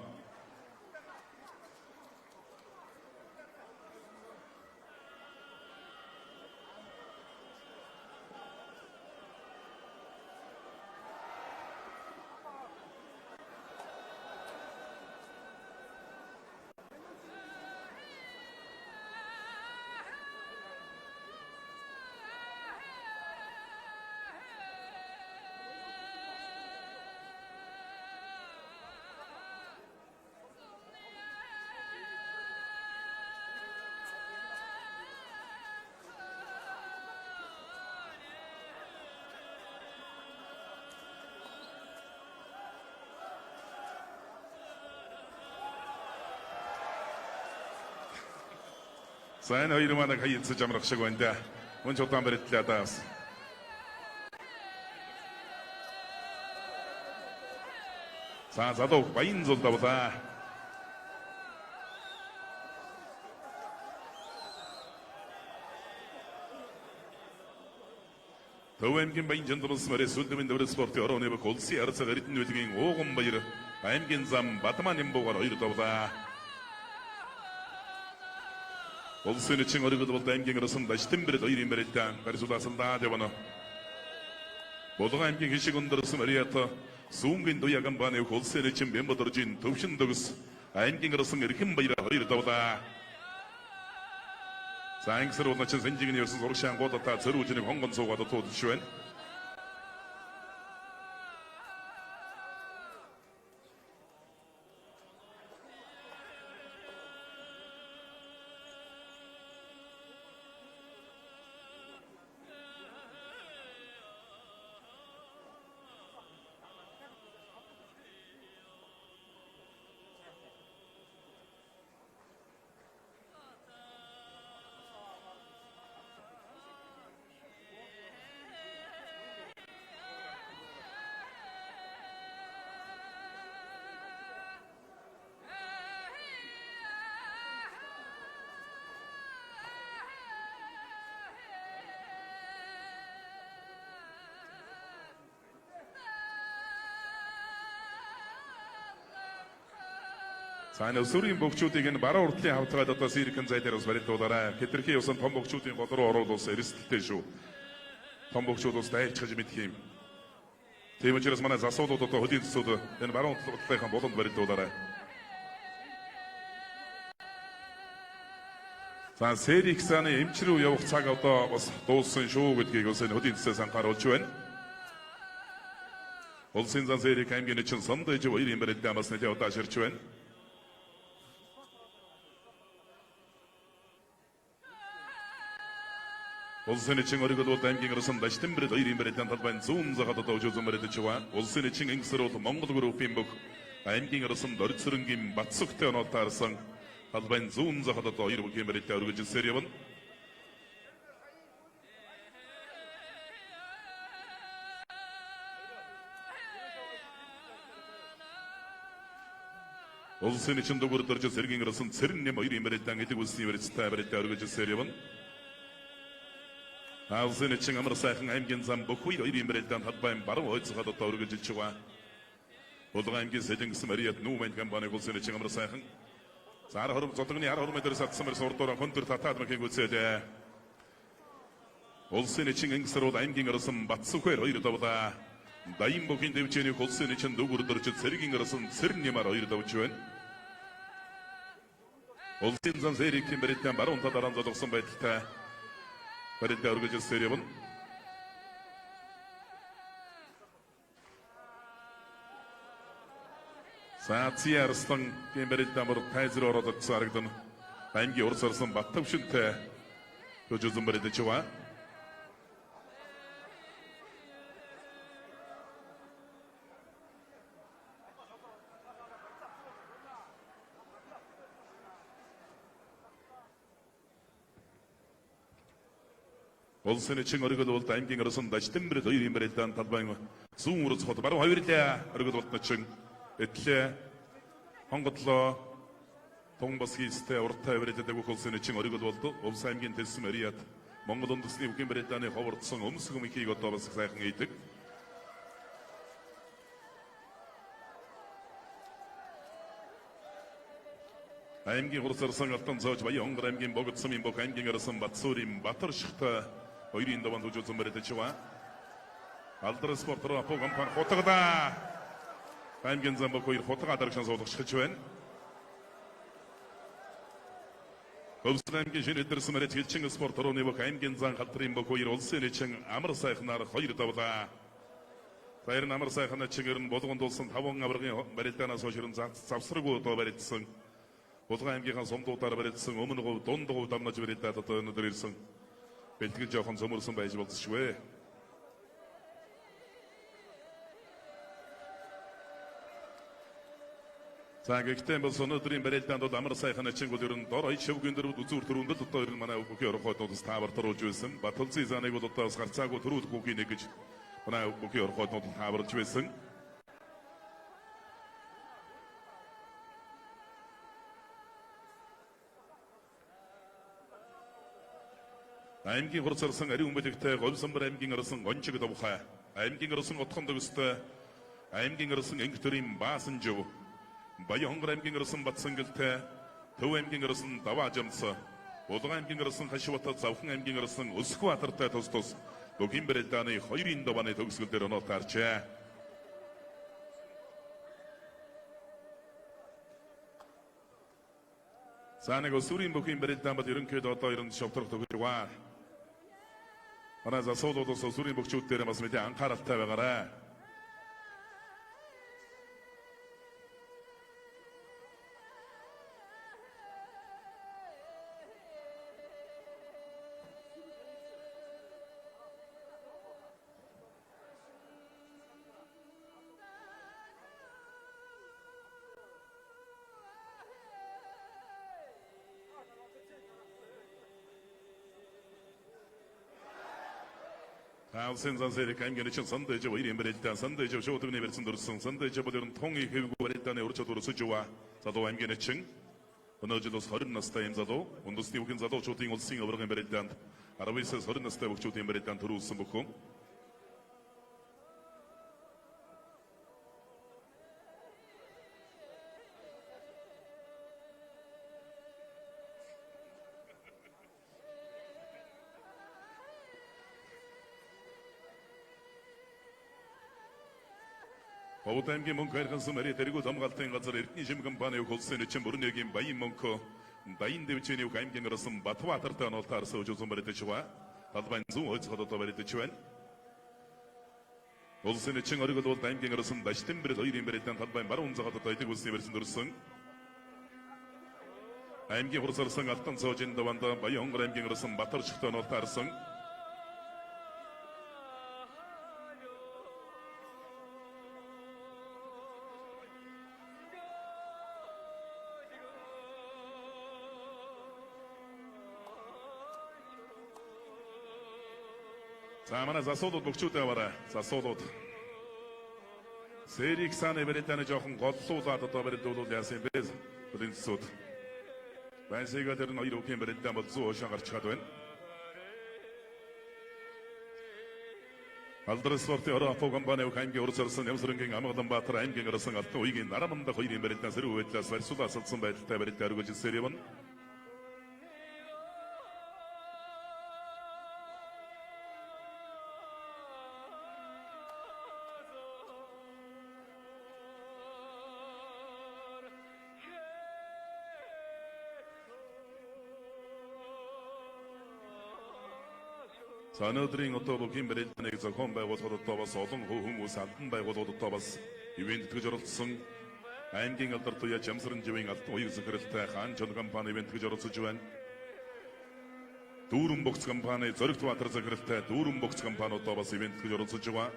За энэ хоёр манай хаяцж амрах шиг байна да. Мөн чудаан барилдлаа даас. За залуу баян зул давлаа. Төв аймгийн баян жандамс мөрөө сүлдэмэн дэврэ спортын орооны бүх улсын ярцаг Эрдэнэ бүлгийн Ууган баяр аймгийн зам Бадман Нямбуугаар хоёр давлаа. Улсын нэчин оригод бол аймгийн орсон Даштимбэрэл хоёрын барилдаан барьсуулаасан даа явна. Булган аймгийн хишиг өндөрсөн Мариата Сүүнгийн дуяа компани улсын нэчин Бямбадоржийн төвшин төгс аймгийн орсон Эрхэн баяр хоёр давлаа. За ангисар улначин сэнжигний ерсэн зурагшаан гуудата цөрүүжнийг хонгон суугаад туудалж байна. За энэ өсвөрийн бөгчүүдийг энэ баруун урдлын хавтгайд одоо Сирикэн зай дээр бас барилдуулаарай. Хэтэрхий явсан том бөгчүүдийн гол руу орвол бас эрсдэлтэй шүү. Том бөгчүүд бас дайрчих гэж мэдх юм. Тийм учраас манай засуулууд одоо хөлийн төсүүд энэ баруун талынхаа буланд барилдуулаарай. За Сэриксаны эмч рүү явах цаг одоо бас дууссан шүү гэдгийг бас энэ хөлийн төсөөс анхааруулж байна. Улсын зан Сэрик аймгийн чин Сандэж хоёрын барилдаа бас нэлээд удааширч байна. Улсын чин оргил бол аймгийн орсон Дашдэмбэрд хоёрын барилдаан талбайн зүүн захад одоо өжөөзөн барилдаж байгаа. Улсын чин Ингэсэр бол Монгол группийн бүх аймгийн орсон Дорцөрөнгийн Батсөгтэй оноод таарсан талбайн зүүн захад одоо хоёр бүхийн барилдаа өргөжлсээр явна. Улсын чин дугур дөрж сэргийн орсон Цэрэн нэм хоёрын барилдаан элэг үлсний барилцтай барилдаа өргөжлсээр явна. Улсын чин амар сайхан аймгийн зам бүх үе хоёрын барилдаан талбайн баруун хойцоход одоо өргөжлөж байгаа. Булган аймгийн Сэлэнгсэн Мариад Нүүмэн компани улсын чин амар сайхан. За 10 20 зодогны 10 20 метрээс атсан мэрс урдуур хөндөр татаад мэхийг үзээлээ. Улсын чин Ингэсэр бол аймгийн орсон Батсүхээр хоёр давлаа. Даян бүхийн дэвжээний улсын чин дүүгүр дөрж цэргийн орсон Цэрэн нямаар хоёр давж байна. Улсын зан Сэрикийн барилдаан баруун талаараа зодогсон байдалтай барилдаа өргөжлсээр явна. За Ци Арслан гийн барилдаан бүр тайз руу ороод очсон харагдана. Аймгийн урс орсон Баттавшинтай хөжөзөн барилдаж байгаа. Улсын чин оргил бол аймгийн орсон Дашдэмбэрд хоёрын барилдаан талбайн зүүн урс хот баруун хоёрлаа оргил болтно чин этлээ хонгодлоо тун бас хийстэй уртаа барилдаад бүх улсын чин оргил болд Улс аймгийн Дэлсэн Мариад Монгол үндэсний бүхийн барилдааны ховордсон өмсгөм ихийг одоо бас сайхан хийдэг. Аймгийн хурц орсон Алтан зоож Баян Хонгор аймгийн Богдсон бох аймгийн орсон Батсуурийн Батаршигтай хоёрын даванд хожуулсан барилдаж байгаа. Алдар спорт руу Апо компани хутгадаа. Аймгийн зам бох хоёр хутгаа дарагшан суулгах байна. Өвсөн аймгийн шинэ эдэрсэн мэрэж хилчин спорт руу бох аймгийн зан халтрын бох хоёр улсын чин амар сайхнаар хоёр давлаа. За ер нь амар сайхан чигээр нь булган дулсан 5 аваргын барилдаанаас хойш ер нь завсаргүй одоо барилдсан. Булган аймгийнхаа сумдуудаар барилдсан өмнө говь дунд говь дамнаж барилдаад одоо өнөөдөр ирсэн. Бэлтгэл жоохон цөмөрсөн байж болзошгүй. За гэхдээ бас өнөөдрийн барилдаанд бол амар сайхан ачингул ер нь дор хаяж шөвгөн дөрөв үзүүр төрөнд л одоо ер нь манай бүхий орхойдууд бас таавар торуулж байсан. Баталзын заныг бол одоо бас гарцаагүй төрүүлэх үгүй нэг гэж манай бүхий орхойдууд тааварлж байсан. Аймгийн хурц орсон ариун бэлэгтэй Говьсамбар аймгийн орсон Гончиг Довхай, аймгийн орсон Отхон төгстэй, аймгийн орсон Энх төрийн Баасанжив, Баян Хонгор аймгийн орсон Батсангэлтэй, Төв аймгийн орсон Даваажамс, Булган аймгийн орсон Хашивата, Завхан аймгийн орсон Өсгөбаатартай тус тус бүхийн барилдааны хоёрын давааны төгсгөл дээр оноо таарчээ. За нэг өсвөрийн бүхийн барилдаан бол ерөнхийдөө одоо ер нь шовтрох төгсгөл. Манай засуулууд өсвөрийн бөхчүүд дээр бас мэдээ анхааралтай байгаарай. Улсын зан Сэрик аймгийн чин Сандэж хоёрын барилдаан Сандэж шуудагны барьсан дөрсөн Сандэж бол ер нь тун их хэвгүй барилдааны ур чадвар өсөж яваа. Залуу аймгийн чин өнөө жил бас 20 настай юм залуу үндэсний бүхэн залуучуудын улсын аваргын барилдаанд 19-с 20 настай бөхчүүдийн барилдаанд төрүүлсэн бүхэн. Бовд аймгийн мөнх хайрхансан Мари тэргүүл хамгаалтын газар Эрдэнэ шим компани улсын нэчин бүрнэгийн Баян мөнх Даян дэвчээний аймгийн орсон Батбаатартай онолтаарсан үжүүлсэн барилдаж байгаа. Талбайн зүүн хойцоход одоо барилдаж байна. Улсын нэчин оргил бол аймгийн орсон Даштимбэр хоёрын барилдаан талбайн баруун цагаад одоо идэг улсын барьсан дөрсөн. Аймгийн хурцарсан Алтан цоожин даванда Баян хонгор аймгийн орсон Батар чихтэй онолтаарсан. За манай засуулууд бөгчүүдээ аваарай. Засуулууд. Сэрик сан барилдааны жоохон голлуулаад одоо барилдуулвал яасан юм бэ? Бүлэнцсүүд. Байсыга тэр нь хоёр үгийн барилдаан бол зүүн хойшоо гарч чад байна. Алдар спортын орон апо компани аймгийн урс орсон Нямсрангийн Амгаланбаатар аймгийн орсон Алтан уйгийн Нарамандах хоёрын барилдаан сэрүү байдлаас барьсуулаа асалсан байдалтай барилдаа өргөж сэр явна. За өнөөдрийн одоо бүхийн барилдааныг зохион байгуулахад одоо бас олон хувь хүмүүс албан байгууллагууд одоо бас ивээн тэтгэж оролцсон. Аймгийн алдар туяа Жамсран живийн алтан уяг захиралтай Хаан Жон компани ивээн тэтгэж оролцож байна. Дүүрэн богц компани Зоригт Баатар захиралтай Дүүрэн богц компани одоо бас ивээн тэтгэж оролцож байгаа.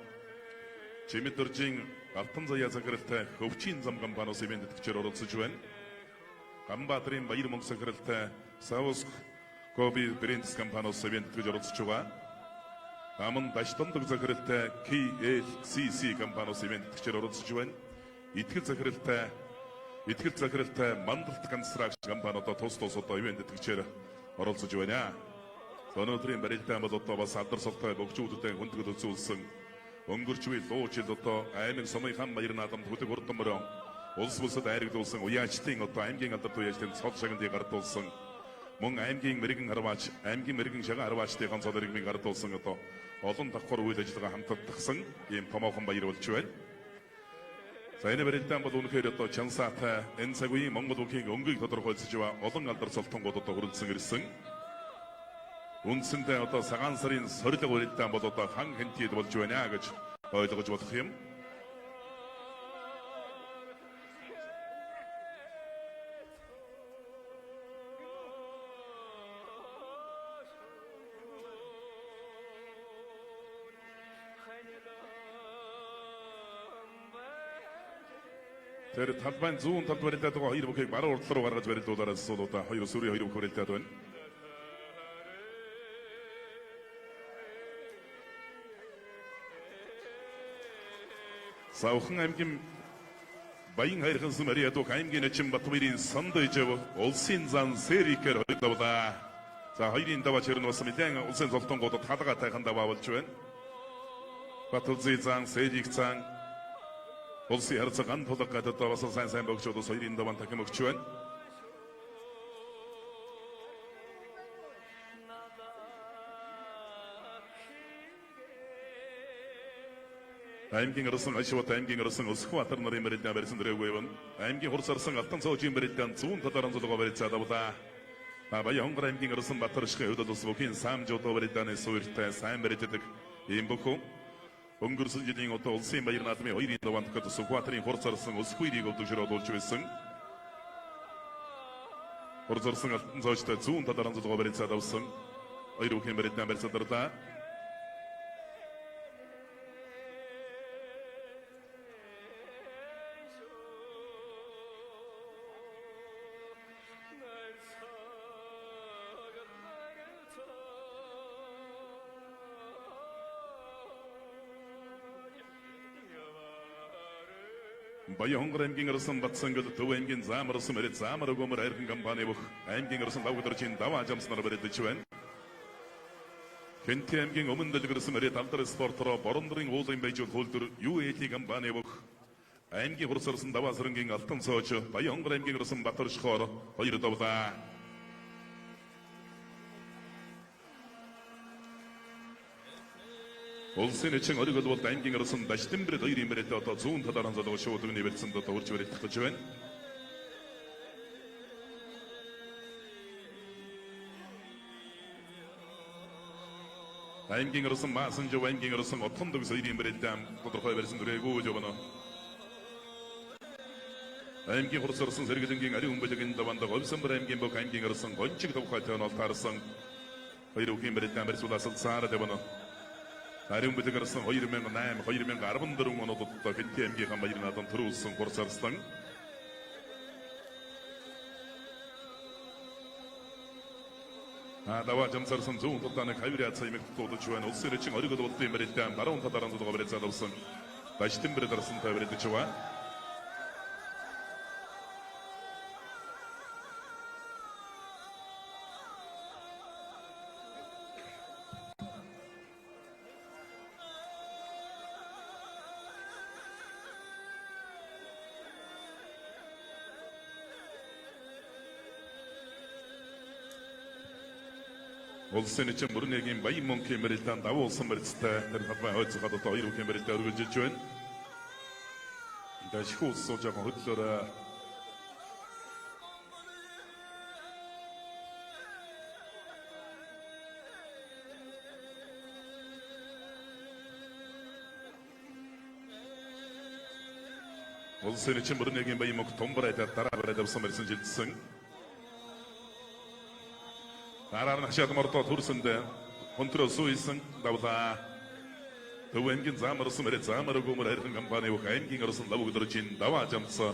Чимэд дөржийн Алтан заяа захиралтай Хөвчийн зам компаниус ивээн тэтгэжээр оролцож байна. Ганбаатарын Баяр мөнгө захиралтай Савуск Коби Брендс компаниус ивээн тэтгэж оролцож байгаа. Аман Даштандаг захиралтай KLCC компаниус ивээн тэтгэжээр оролцож байна. Итгэл захиралтай Мандалт Construction компани одоо тус тус одоо ивээн тэтгэжээр оролцож байна. Өнөөдрийн барилдаан бол одоо бас алдар султай бөгчүүдтэй хүндгэл үзүүлсэн өнгөрч үе луу жил одоо аймаг сумын хан баяр наадамд хөдөг хурдан мөрөн улс бүсэд айрагдуулсан уяачдын одоо аймгийн алдар туяачдын цол шагналыг гардуулсан мөн аймгийн мэрэгэн харваач аймгийн мэрэгэн шаган харваачдын цол иргэмийг гардуулсан одоо олон давхар үйл ажиллагаа хамтдагсан ийм томоохон баяр болж байна. За энэ барилдаан бол үнэхээр одоо чансаатай энэ цаг үеийн Монгол бүхийн өнгийг тодорхойлсож байгаа олон алдар цолтонгууд одоо хүрэлцэн ирсэн. Үндсэндээ одоо цагаан сарын сорилго барилдаан бол одоо хан хэнтийд болж байна гэж ойлгож болох юм. Тэр талбайн зүүн талд барилдаад байгаа хоёр бүхийг баруун урд руу гаргаж барилдуулаарай асуулуудаа хоёр сүрийн хоёр бүх барилдаад байна. Савхан аймгийн Баян хайрхансан Мария дух аймгийн начин Батбаярын Сандыжв улсын зан Сэрикээр хоёр давлаа. За хоёрын даваач хэрнэ бас нэлээд улсын золтонгуудад хаалга тайхан даваа болж байна. Баталзый зан, Сэрик зан улсын харьцаа ган тулга гэдэг одоо бас сайн сайн богчууд бас хоёрын даваан тахим өгч байна. Аймгийн орсон Ашват аймгийн орсон Өсгөнбаатар нарын барилдаан барьсан дөрөвгүй байна. Аймгийн хурц орсон Алтан цоожийн барилдаан зүүн талаар онцлогоо барилцаад авлаа. Баян хонгор аймгийн орсон Батар шихын хувьд бас бүхийн Саамжуудаа барилдааны суурьтай сайн барилдадаг ийм бүхэн өнгөрсөн жилийн одоо улсын баяр наадмын хоёрын даваанд гэхэд Сүхбаатарын хурц орсон Өсгүйрийг өвдөгшөр одуулж байсан. Хурц орсон Алтан цоожтой зүүн талаар онцлогоо барилцаад авсан. Хоёр бүхийн барилдаан барьцаадарлаа. Баян хонгор аймгийн орсон Батсангэл Төв аймгийн Заамар орсон Мэрэд Заамар өгөөмөр айрхан компани бүх аймгийн орсон Лавгадоржийн даваа жамснаар барилдаж байна. Хэнти аймгийн өмнө дэлгэрсэн Мэрэд алдар спортороо Борондрын уулын байжуул хөлдөр UAT компани бүх аймгийн хурц орсон даваа сарангийн Алтан цоож Баян хонгор аймгийн орсон Батар шхоор хоёр давлаа. Улсын нэчин ориг бол аймгийн орсон Дашдэмбэр хоёрын барилдаа одоо зүүн талаар онцлог шуудаг нэрэлцэнд одоо урьж барилдах гэж байна. Аймгийн орсон Маасанжив аймгийн орсон Отхон төгс хоёрын барилдаа тодорхой барьсан түрээгүй жобоно. Аймгийн хурц орсон сэргэлэнгийн ариун бүлгийн даванд Говьсанбар аймгийн бүх аймгийн орсон гончиг товхой тойнол таарсан хоёр үхийн барилдаа барьсуулаас цаарад явна. Ариун бүлэг орсон 2008 2014 оноод одоо Хэнти аймгийн баяр надан төрүүлсэн хурц арслан даваа жамсарсан зүүн талдаа нэг хаврын цаймыг дуудаж байна. Улсын эрчин оригод болдын барилдаа баруун талаараа зодгоо барилцаад авсан. Баштимбэр дарсан та барилдаж байгаа. Улсын эрчин мөрнөгийн Баян мөнхийн барилдаан давуу улсын барилцтай тэр талбай хойцоход одоо хоёр үхийн барилдаа өргөлжиж байна. Дашхуу улс жоохон хөдлөөрэй. Улсын эрчин мөрнөгийн Баян мөнх томбарайдаа дараа барайд авсан барьсан жилдсэн. Дараа нь хашаад мордоо төрсөнд контрол сүйсэн давлаа. Төв аймгийн заамарсан мэрэ заамар өгөөмөр хайрхан компани бүх аймгийн орсон лав өдөржин даваа жамцсан.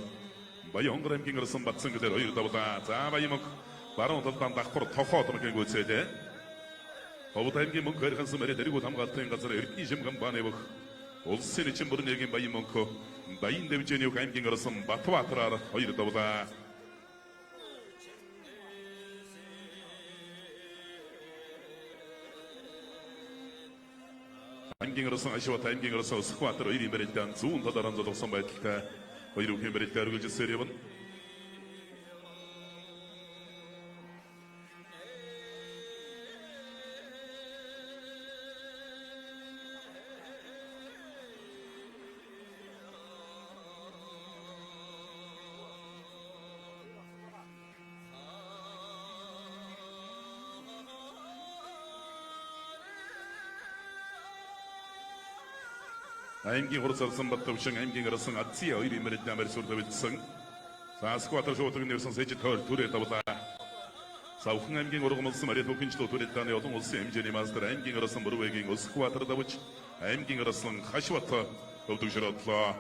Баян хонгор аймгийн орсон батсан гэлэр хоёр давлаа. За Баян мөнх баруун талдаа давхар тохоо томгийн гүйцээлээ. Ховд аймгийн мөнх хайрхансан мэрэ дэргүүд хамгаалтын газар Эрдэнэ шим компани бүх улсын эчин бүрэн нэргийн Баян мөнх Баян дэвжээний бүх аймгийн орсон Батбаатараар хоёр давлаа. Аймгийн орсон Ашиват аймгийн орсон Өсөхбаатар хоёрын барилдаан зүүн талаар онцлогсон байдалтай хоёр үхийн барилдаа өргөлжсээр явна. Аймгийн хурц орсон Баттавшин аймгийн орсон Азия хоёрын барилдаан барьсуур тавилдсан. За Өсөхбаатар шуудаг нэрсэн сэжид хойр түрээ давлаа. Савхан аймгийн ургамалсан Мария Төвхөнчлөө түрээдааны олон улсын хэмжээний мастер аймгийн орсон Бүрвэгийн Өсөхбаатар давж аймгийн орсон Хашват өвдөгшөрөдлөө.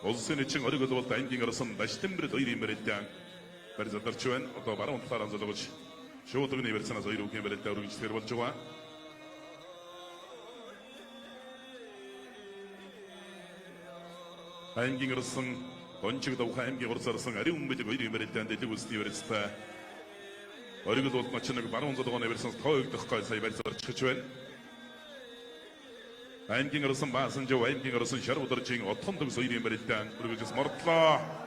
Улсын эчин ориг болд аймгийн орсон Дашдэмбэр хоёрын барилдаан барь задарч байна. Одоо баруун талаар онцлогч шуудагны барьсанаас хоёр үхийн барилдаа өргөжлөхөр болж байгаа. Аймгийн орсон Гончиг давхаа аймгийн хурц орсон ариун бүлэг хоёрын барилдаан дэлэг үсний барилцтай оригол болд начнаг баруун зодгооны барьсанаас тоогдох гой сая барь зарчих байна. Аймгийн орсон Баасанжив аймгийн орсон Шар удиржийн отхон төгс хоёрын барилдаан өргөжс мордлоо.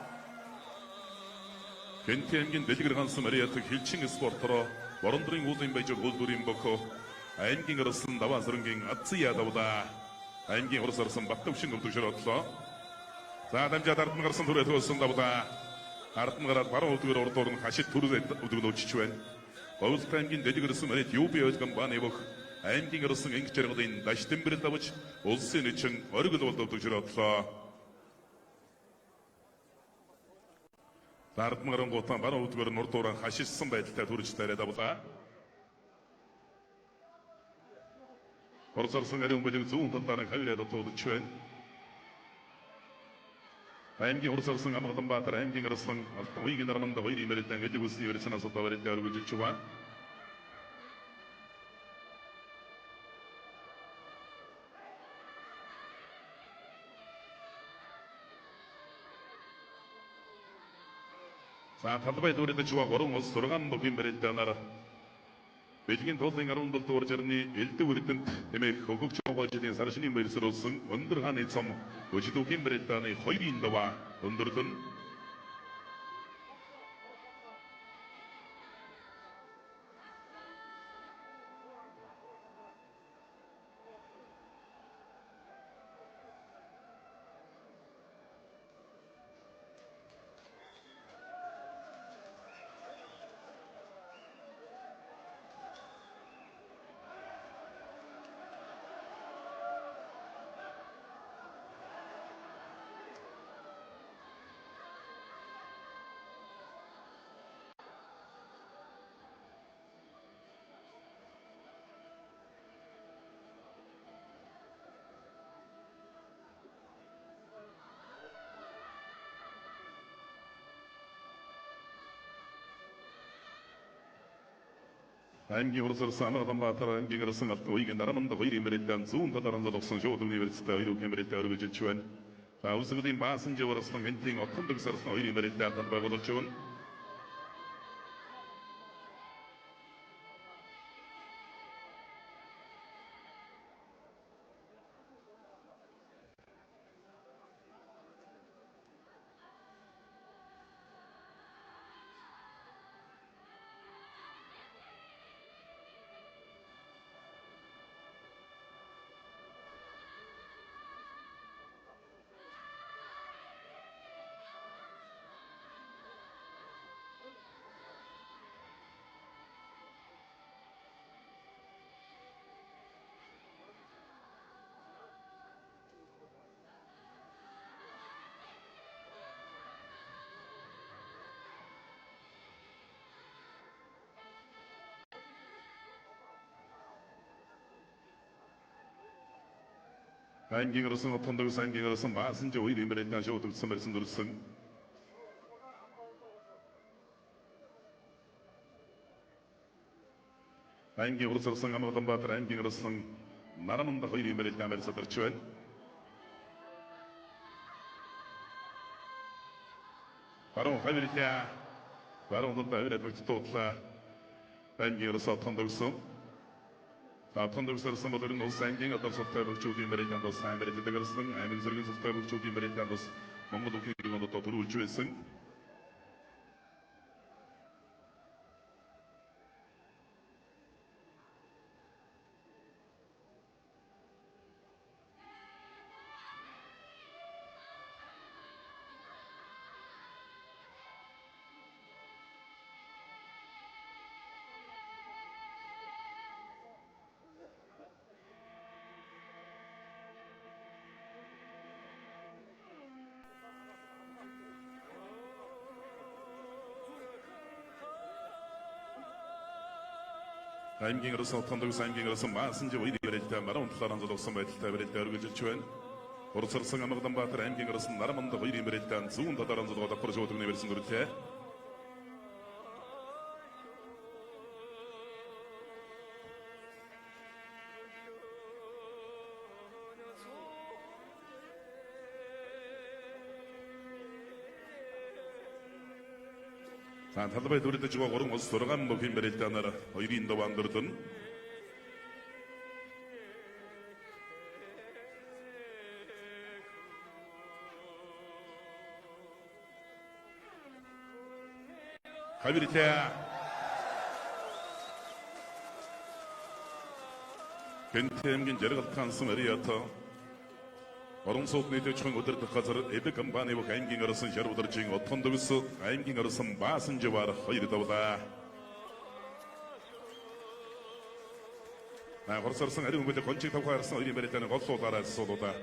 Хэнти аймгийн дэлгэр гансан Марият хилчин спортороо Борондрын уулын баяжууд хөлбөрийн бохо аймгийн орсон даваа сөрөнгийн Азия давлаа. Аймгийн хурц орсон Баттавшин өвдөгшөр одлоо. За дамжаад ард нь гарсан түрээ төөсөн давлаа. Ард нь гараад баруун өвдгөр урдуур нь хашид түрээ өвдгөл өчөж байна. Говьлт аймгийн дэлгэр орсон Марият UB ойл компани бох аймгийн орсон инг жаргалын Дашдэмбэр давж улсын нэчин оргил болд өвдөгшөр одлоо. Ард нь гарангуутаа баруун өвдгөр нь урдуураа хашилсан байдалтай төрж дайраа давлаа. Хурц орсон ариун бүлэг зүүн талаар хавраа дутуудаж байна. Аймгийн хурц орсон Амгаланбаатар аймгийн орсон Алтан уйгийн нарманд хоёрын барилдаан элэг үсний барьсанаас одоо барилдаа өргөжлөж байгаа. За талбай дүүрэлж байгаа 3 улс 6 бүхэн барилдаанаар Бэлгийн туулын 17 дугаар жарны элдв эрдэмт хэмээх хөгөгч жилийн сар шинийн баярсруулсан өндөр хааны цом өжидүүхийн барилдааны хоёрын даваа өндөрлөн. Аймгийн урсарсан Амгаланбаатар аймгийн орсон Алтан уйгийн нараманд хоёрын мэрэлэн зүүн талаарн зогсон шууд университет хоёрын мэрэлэн өргөжж байна. За үсгэлийн баасан живарсан гэнтийн отхон дэгсарсан хоёрын мэрэлэн тал байгуулж байна. Аймгийн орсон отхон дэгс аймгийн орсон баасан жив хоёрын мэрэлэн шууд өгсөн барьсан дүрсэн. Аймгийн урсарсан Амгаланбаатар аймгийн орсон нараманд хоёрын мэрэлэн барьсадарч байна. Баруун хавирлаа. Баруун дуртай авираад багцтуудлаа. Аймгийн орсон отхон дэгсэн. Отхон дэгсэрсэн бол ерөн улс аймгийн одоо султай бөгчүүдийн мэрэлэн бас сайн мэрэлдэг орсон. Аймаг зэргийн султай бөгчүүдийн мэрэлэн бас Монгол бүхний иргэн одоо төрүүлж байсан. Аймгийн орсон отхон дэгс аймгийн орсон баасан жив хоёрын мэрэлэн баруун талаарн зогсон байдалтай мэрэлэн өргөжлөж байна. Урсарсан Амгаланбаатар аймгийн орсон нараманд хоёрын мэрэлэн зүүн талаарн зогсоод давхар шууд университет дүрлээ. За талбай дүрдэж байгаа 3 улс 6 бүхэн мэрэлэнээр хоёрын даваан дүрлэн. Хавирлаа. Гэнтэмгийн жаргал тансан Ариата Орон сууд нийтэж хүн өдөрдөх газар эдэг компани бүх аймгийн орсон шарвдаржин отхон дөгс аймгийн орсон баасан живар хоёр давлаа. На хорсорсон ариун бүлэг гончиг тавхаа харсан хоёрын барилдааны гол суулаараа суулуудаа.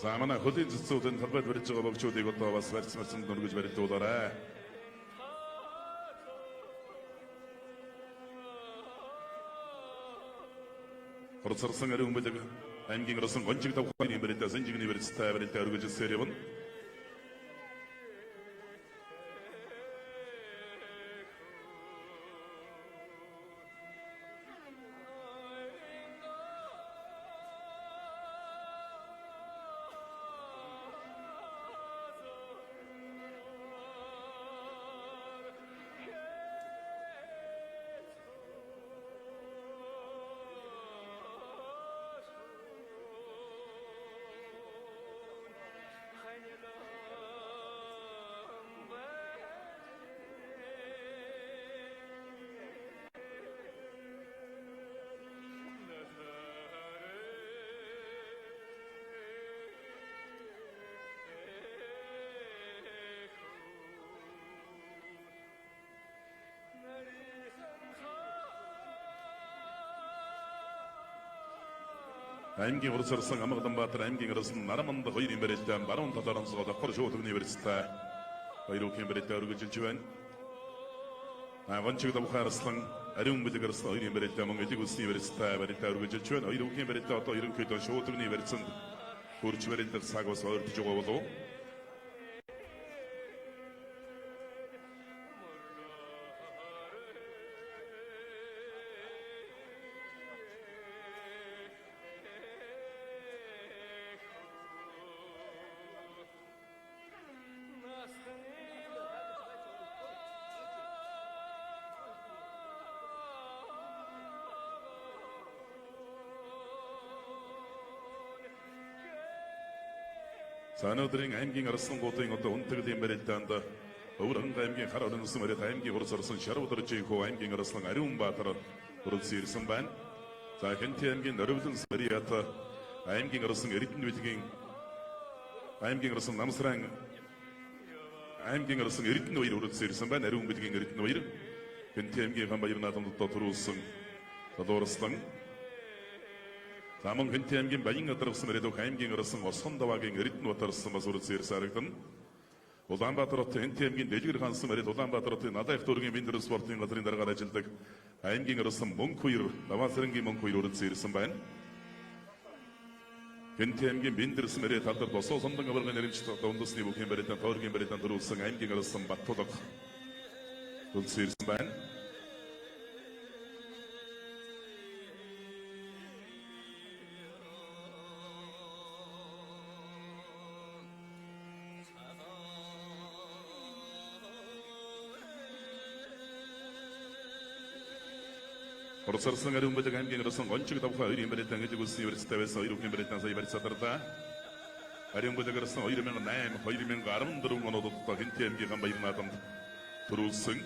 За манай хөлийн цэцүүдийн талбайд барьж байгаа богчуудыг одоо бас барьц марцанд өргөж барилдуулаарай. Хорцорсон ариун бүлэг аймгийн орсон гончиг тавханы барилдаа сэнжигний барилцтай барилдаа өргөж ирсээр явна. Аймгийн Урс арслан Амгаланбаатар аймгийн арслан Нараманд хоёрын барилдаан баруун талаар онцгой давхар шуудангийн барьцтай Баяруухийн барилдаа өргөжилж байна. Гончиг давхар арслан ариун бүлэг арслан хоёрын барилдаа мөн элэг үлсний барьцтай барилдаа өргөжилж байна. Хоёр үгийн барилдаа одоо ерөнхийдөө шуудангийн барьцанд хөрч барилдах цаг бас ойртож байгаа болов. За өнөөдрийн аймгийн арслангуудын одоо үнтгэлийн барилдаанд Өвөрханга аймгийн хар орносон барил аймгийн Урс арслан Шарвдаржийнхүү аймгийн арслан Ариунбаатар өрөлдсөн ирсэн байна. За Хэнти аймгийн Норивлон Марият аймгийн арслан Эрдэнэ бүлгийн аймгийн арслан Намсран аймгийн арслан Эрдэнэ баяр өрөлдсөн ирсэн байна. Ариун бүлгийн Эрдэнэ баяр Хэнти аймгийн хан баяр наадамд одоо төрүүлсэн Залуурслан. За мөн Хэнти аймгийн Баян адарвсан Мэрэлүүх аймгийн арслан Осхон даваагийн Эрдэнэ бат арслан бас өрөлдсөн ирсэн харагдана. Улаанбаатар хотын Хэнти аймгийн Дэлгэр хансан Мэрэл Улаанбаатар хотын Надаах дүүргийн Виндер спортын газрын даргаар ажилладаг аймгийн арслан Мөнх хоёр Даваасрангийн Мөнх хоёр өрөлдсөн ирсэн байна. Хэнти аймгийн Виндерс мэрэ талдар босоо сондан аваргын нэрэмжит одоо үндэсний бүхийн барилдаан тойргийн барилдаан төрүүлсэн аймгийн арслан Баттулга өрөлдсөн ирсэн байна. Урс арслан ариун бүлэг аймгийн арслан Гончиг давхаа хоёрын барилдаан элэг үлсний барьцтай байсан хоёр үгийн барилдаан сая барьцаа дарлаа. Ариун бүлэг арслан 2008 2014 оноод одоо Хэнти аймгийн хан баяр наадамд төрүүлсэн.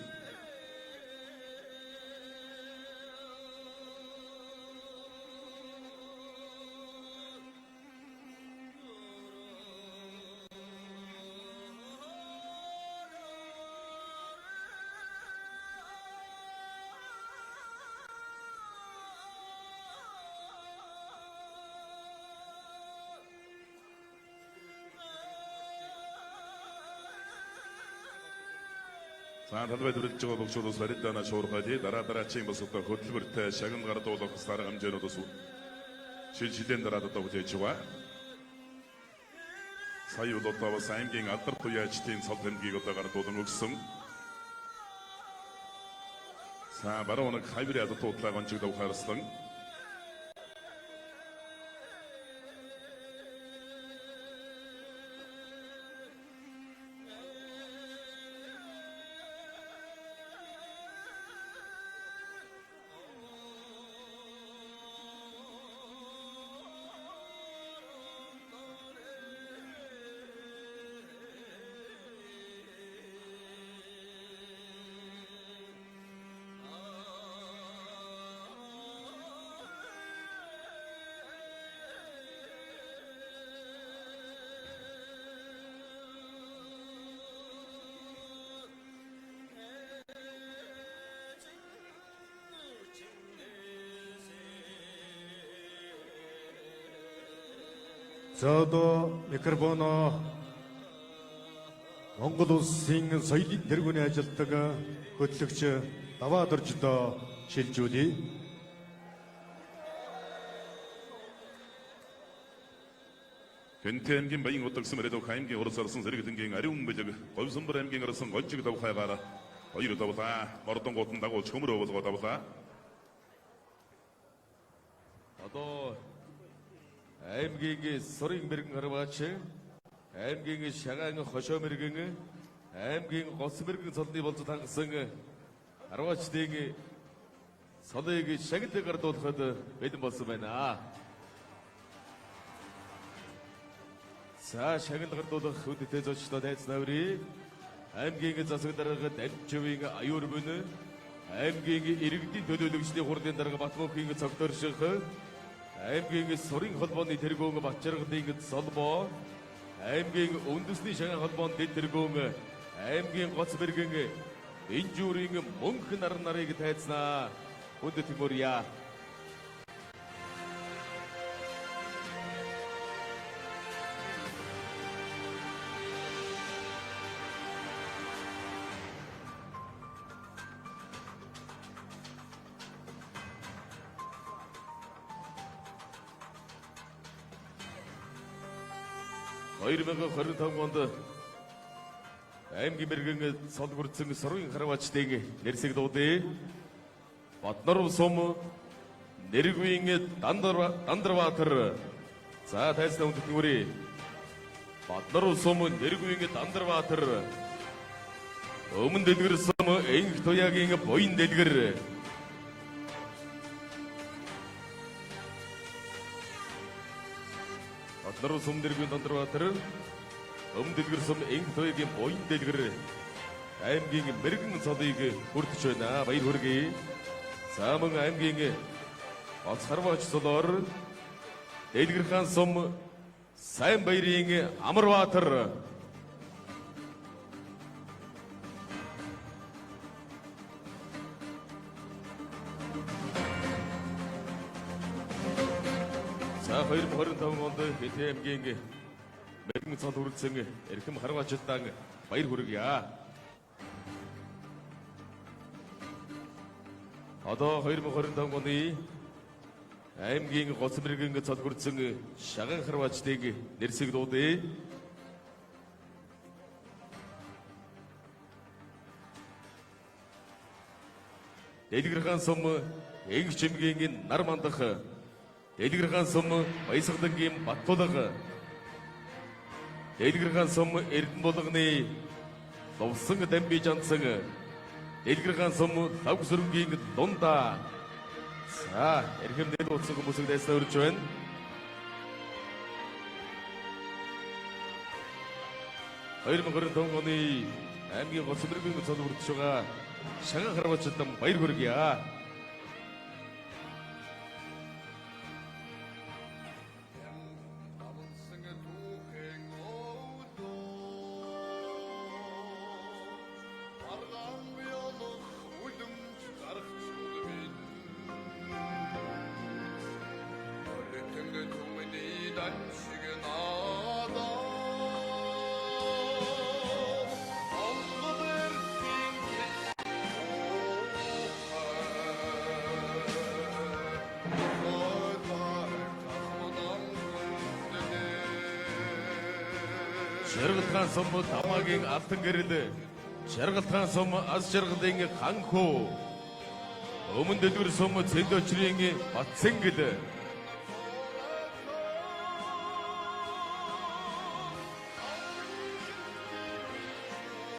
За талбай төрөлж байгаа богшуулаас барилдаанаа шуурхай дараа дараачийн бас одоо хөтөлбөртэй шагнал гардуулах арга хэмжээнүүд бас шил шилийн дараад одоо хүлээж байгаа. Сая бол одоо бас аймгийн алдар туяачдын цол тэмдгийг одоо гардуулан өгсөн. За баруун нэг хаврын алдар туудлаа гончиг давхар арслан. За одоо микрофоноо Монгол улсын соёлын тэргүүний ажилтдаг хөтлөгч Даваа Доржидоо шилжүүлье. Хэнти аймгийн Баян удагсан Мэрэлүүх аймгийн Урс арслан Сэргэлэнгийн ариун бүлэг Говьсомбор аймгийн арслан Гончиг давхайгаар хоёр давлаа. Мордонгууд нь дагуулж хөмрөө болгоо давлаа. Одоо аймгийн Сурын мэрэгэн харваач, аймгийн Шагаан хошоо мэрэгэн, аймгийн Гоц мэрэгэн цолны болцоод хангасан харваачдын цолыг шагналыг гардуулахад бэлэн болсон байна. За шагнал гардуулах хүндэт зочдоо найз наврыг аймгийн засаг дарга Дамживын аюур бүн, аймгийн иргэдийн төлөөлөгчдийн хурлын дарга Батмөнхийн цогторших, аймгийн Сурын холбооны тэргүүн Батчаргалын Золбоо, аймгийн үндэсний шаган холбооны дэд тэргүүн аймгийн Гоц мэрэгэн Энжүүрийн мөнх нар нарыг тайзнаа. Хүндэт мөрья. 2025 онд аймгийн мэрэгэн цол бүрдсэн сорвын харваачдын нэрсийг дуудъя. Батнор сум Нэргүйн Дандарбаатар. За тайзны хүндэтгэн хүрье. Батнор сум Нэргүйн Дандарбаатар. Өмнө дэлгэр сум Энх Туяагийн буян дэлгэр. Батнор сум Нэргүйн Дандарбаатар. Өмнө дэлгэр сум Энх Туяагийн буян дэлгэр. Аймгийн мэрэгэн цолыг хүртэж байна. Баяр хүргэе. За мөн аймгийн Гоц харваач цолоор Дэлгэрхан сум Сайн баярын Амарбаатар. За 2025 онд Хэтэ аймгийн мэрэгэн цол хүрэлцэн эрхэм харваачилдаан баяр хүргье. Одоо 2025 оны аймгийн гоц мэрэгэн цол хүрэлцэн шаган харваачдыг нэрсийг дуудъя. Дэлгэрхан сум Энх чимгийн нар мандах, Дэлгэрхан сум Баясгалангийн Баттулга, Дэлгэрхан сум Эрдэнэ булганы Лувсан дамби жансан, Дэлгэрхан сум Лав сүрэнгийн Лунда. За эрхэм нэр утсан хүмүүсийг дайснаа өрж байна. 2025 оны аймгийн гоц мэрэгэн цол бүрдэж байгаа шаган харваачилдан баяр хүргье. Жаргалхан сум Тамагийн алтан гэрэл, Жаргалхан сум аз жаргалын ханхуу, Өмнө дэлгэр сум Цэндочрын Батсэнгэл.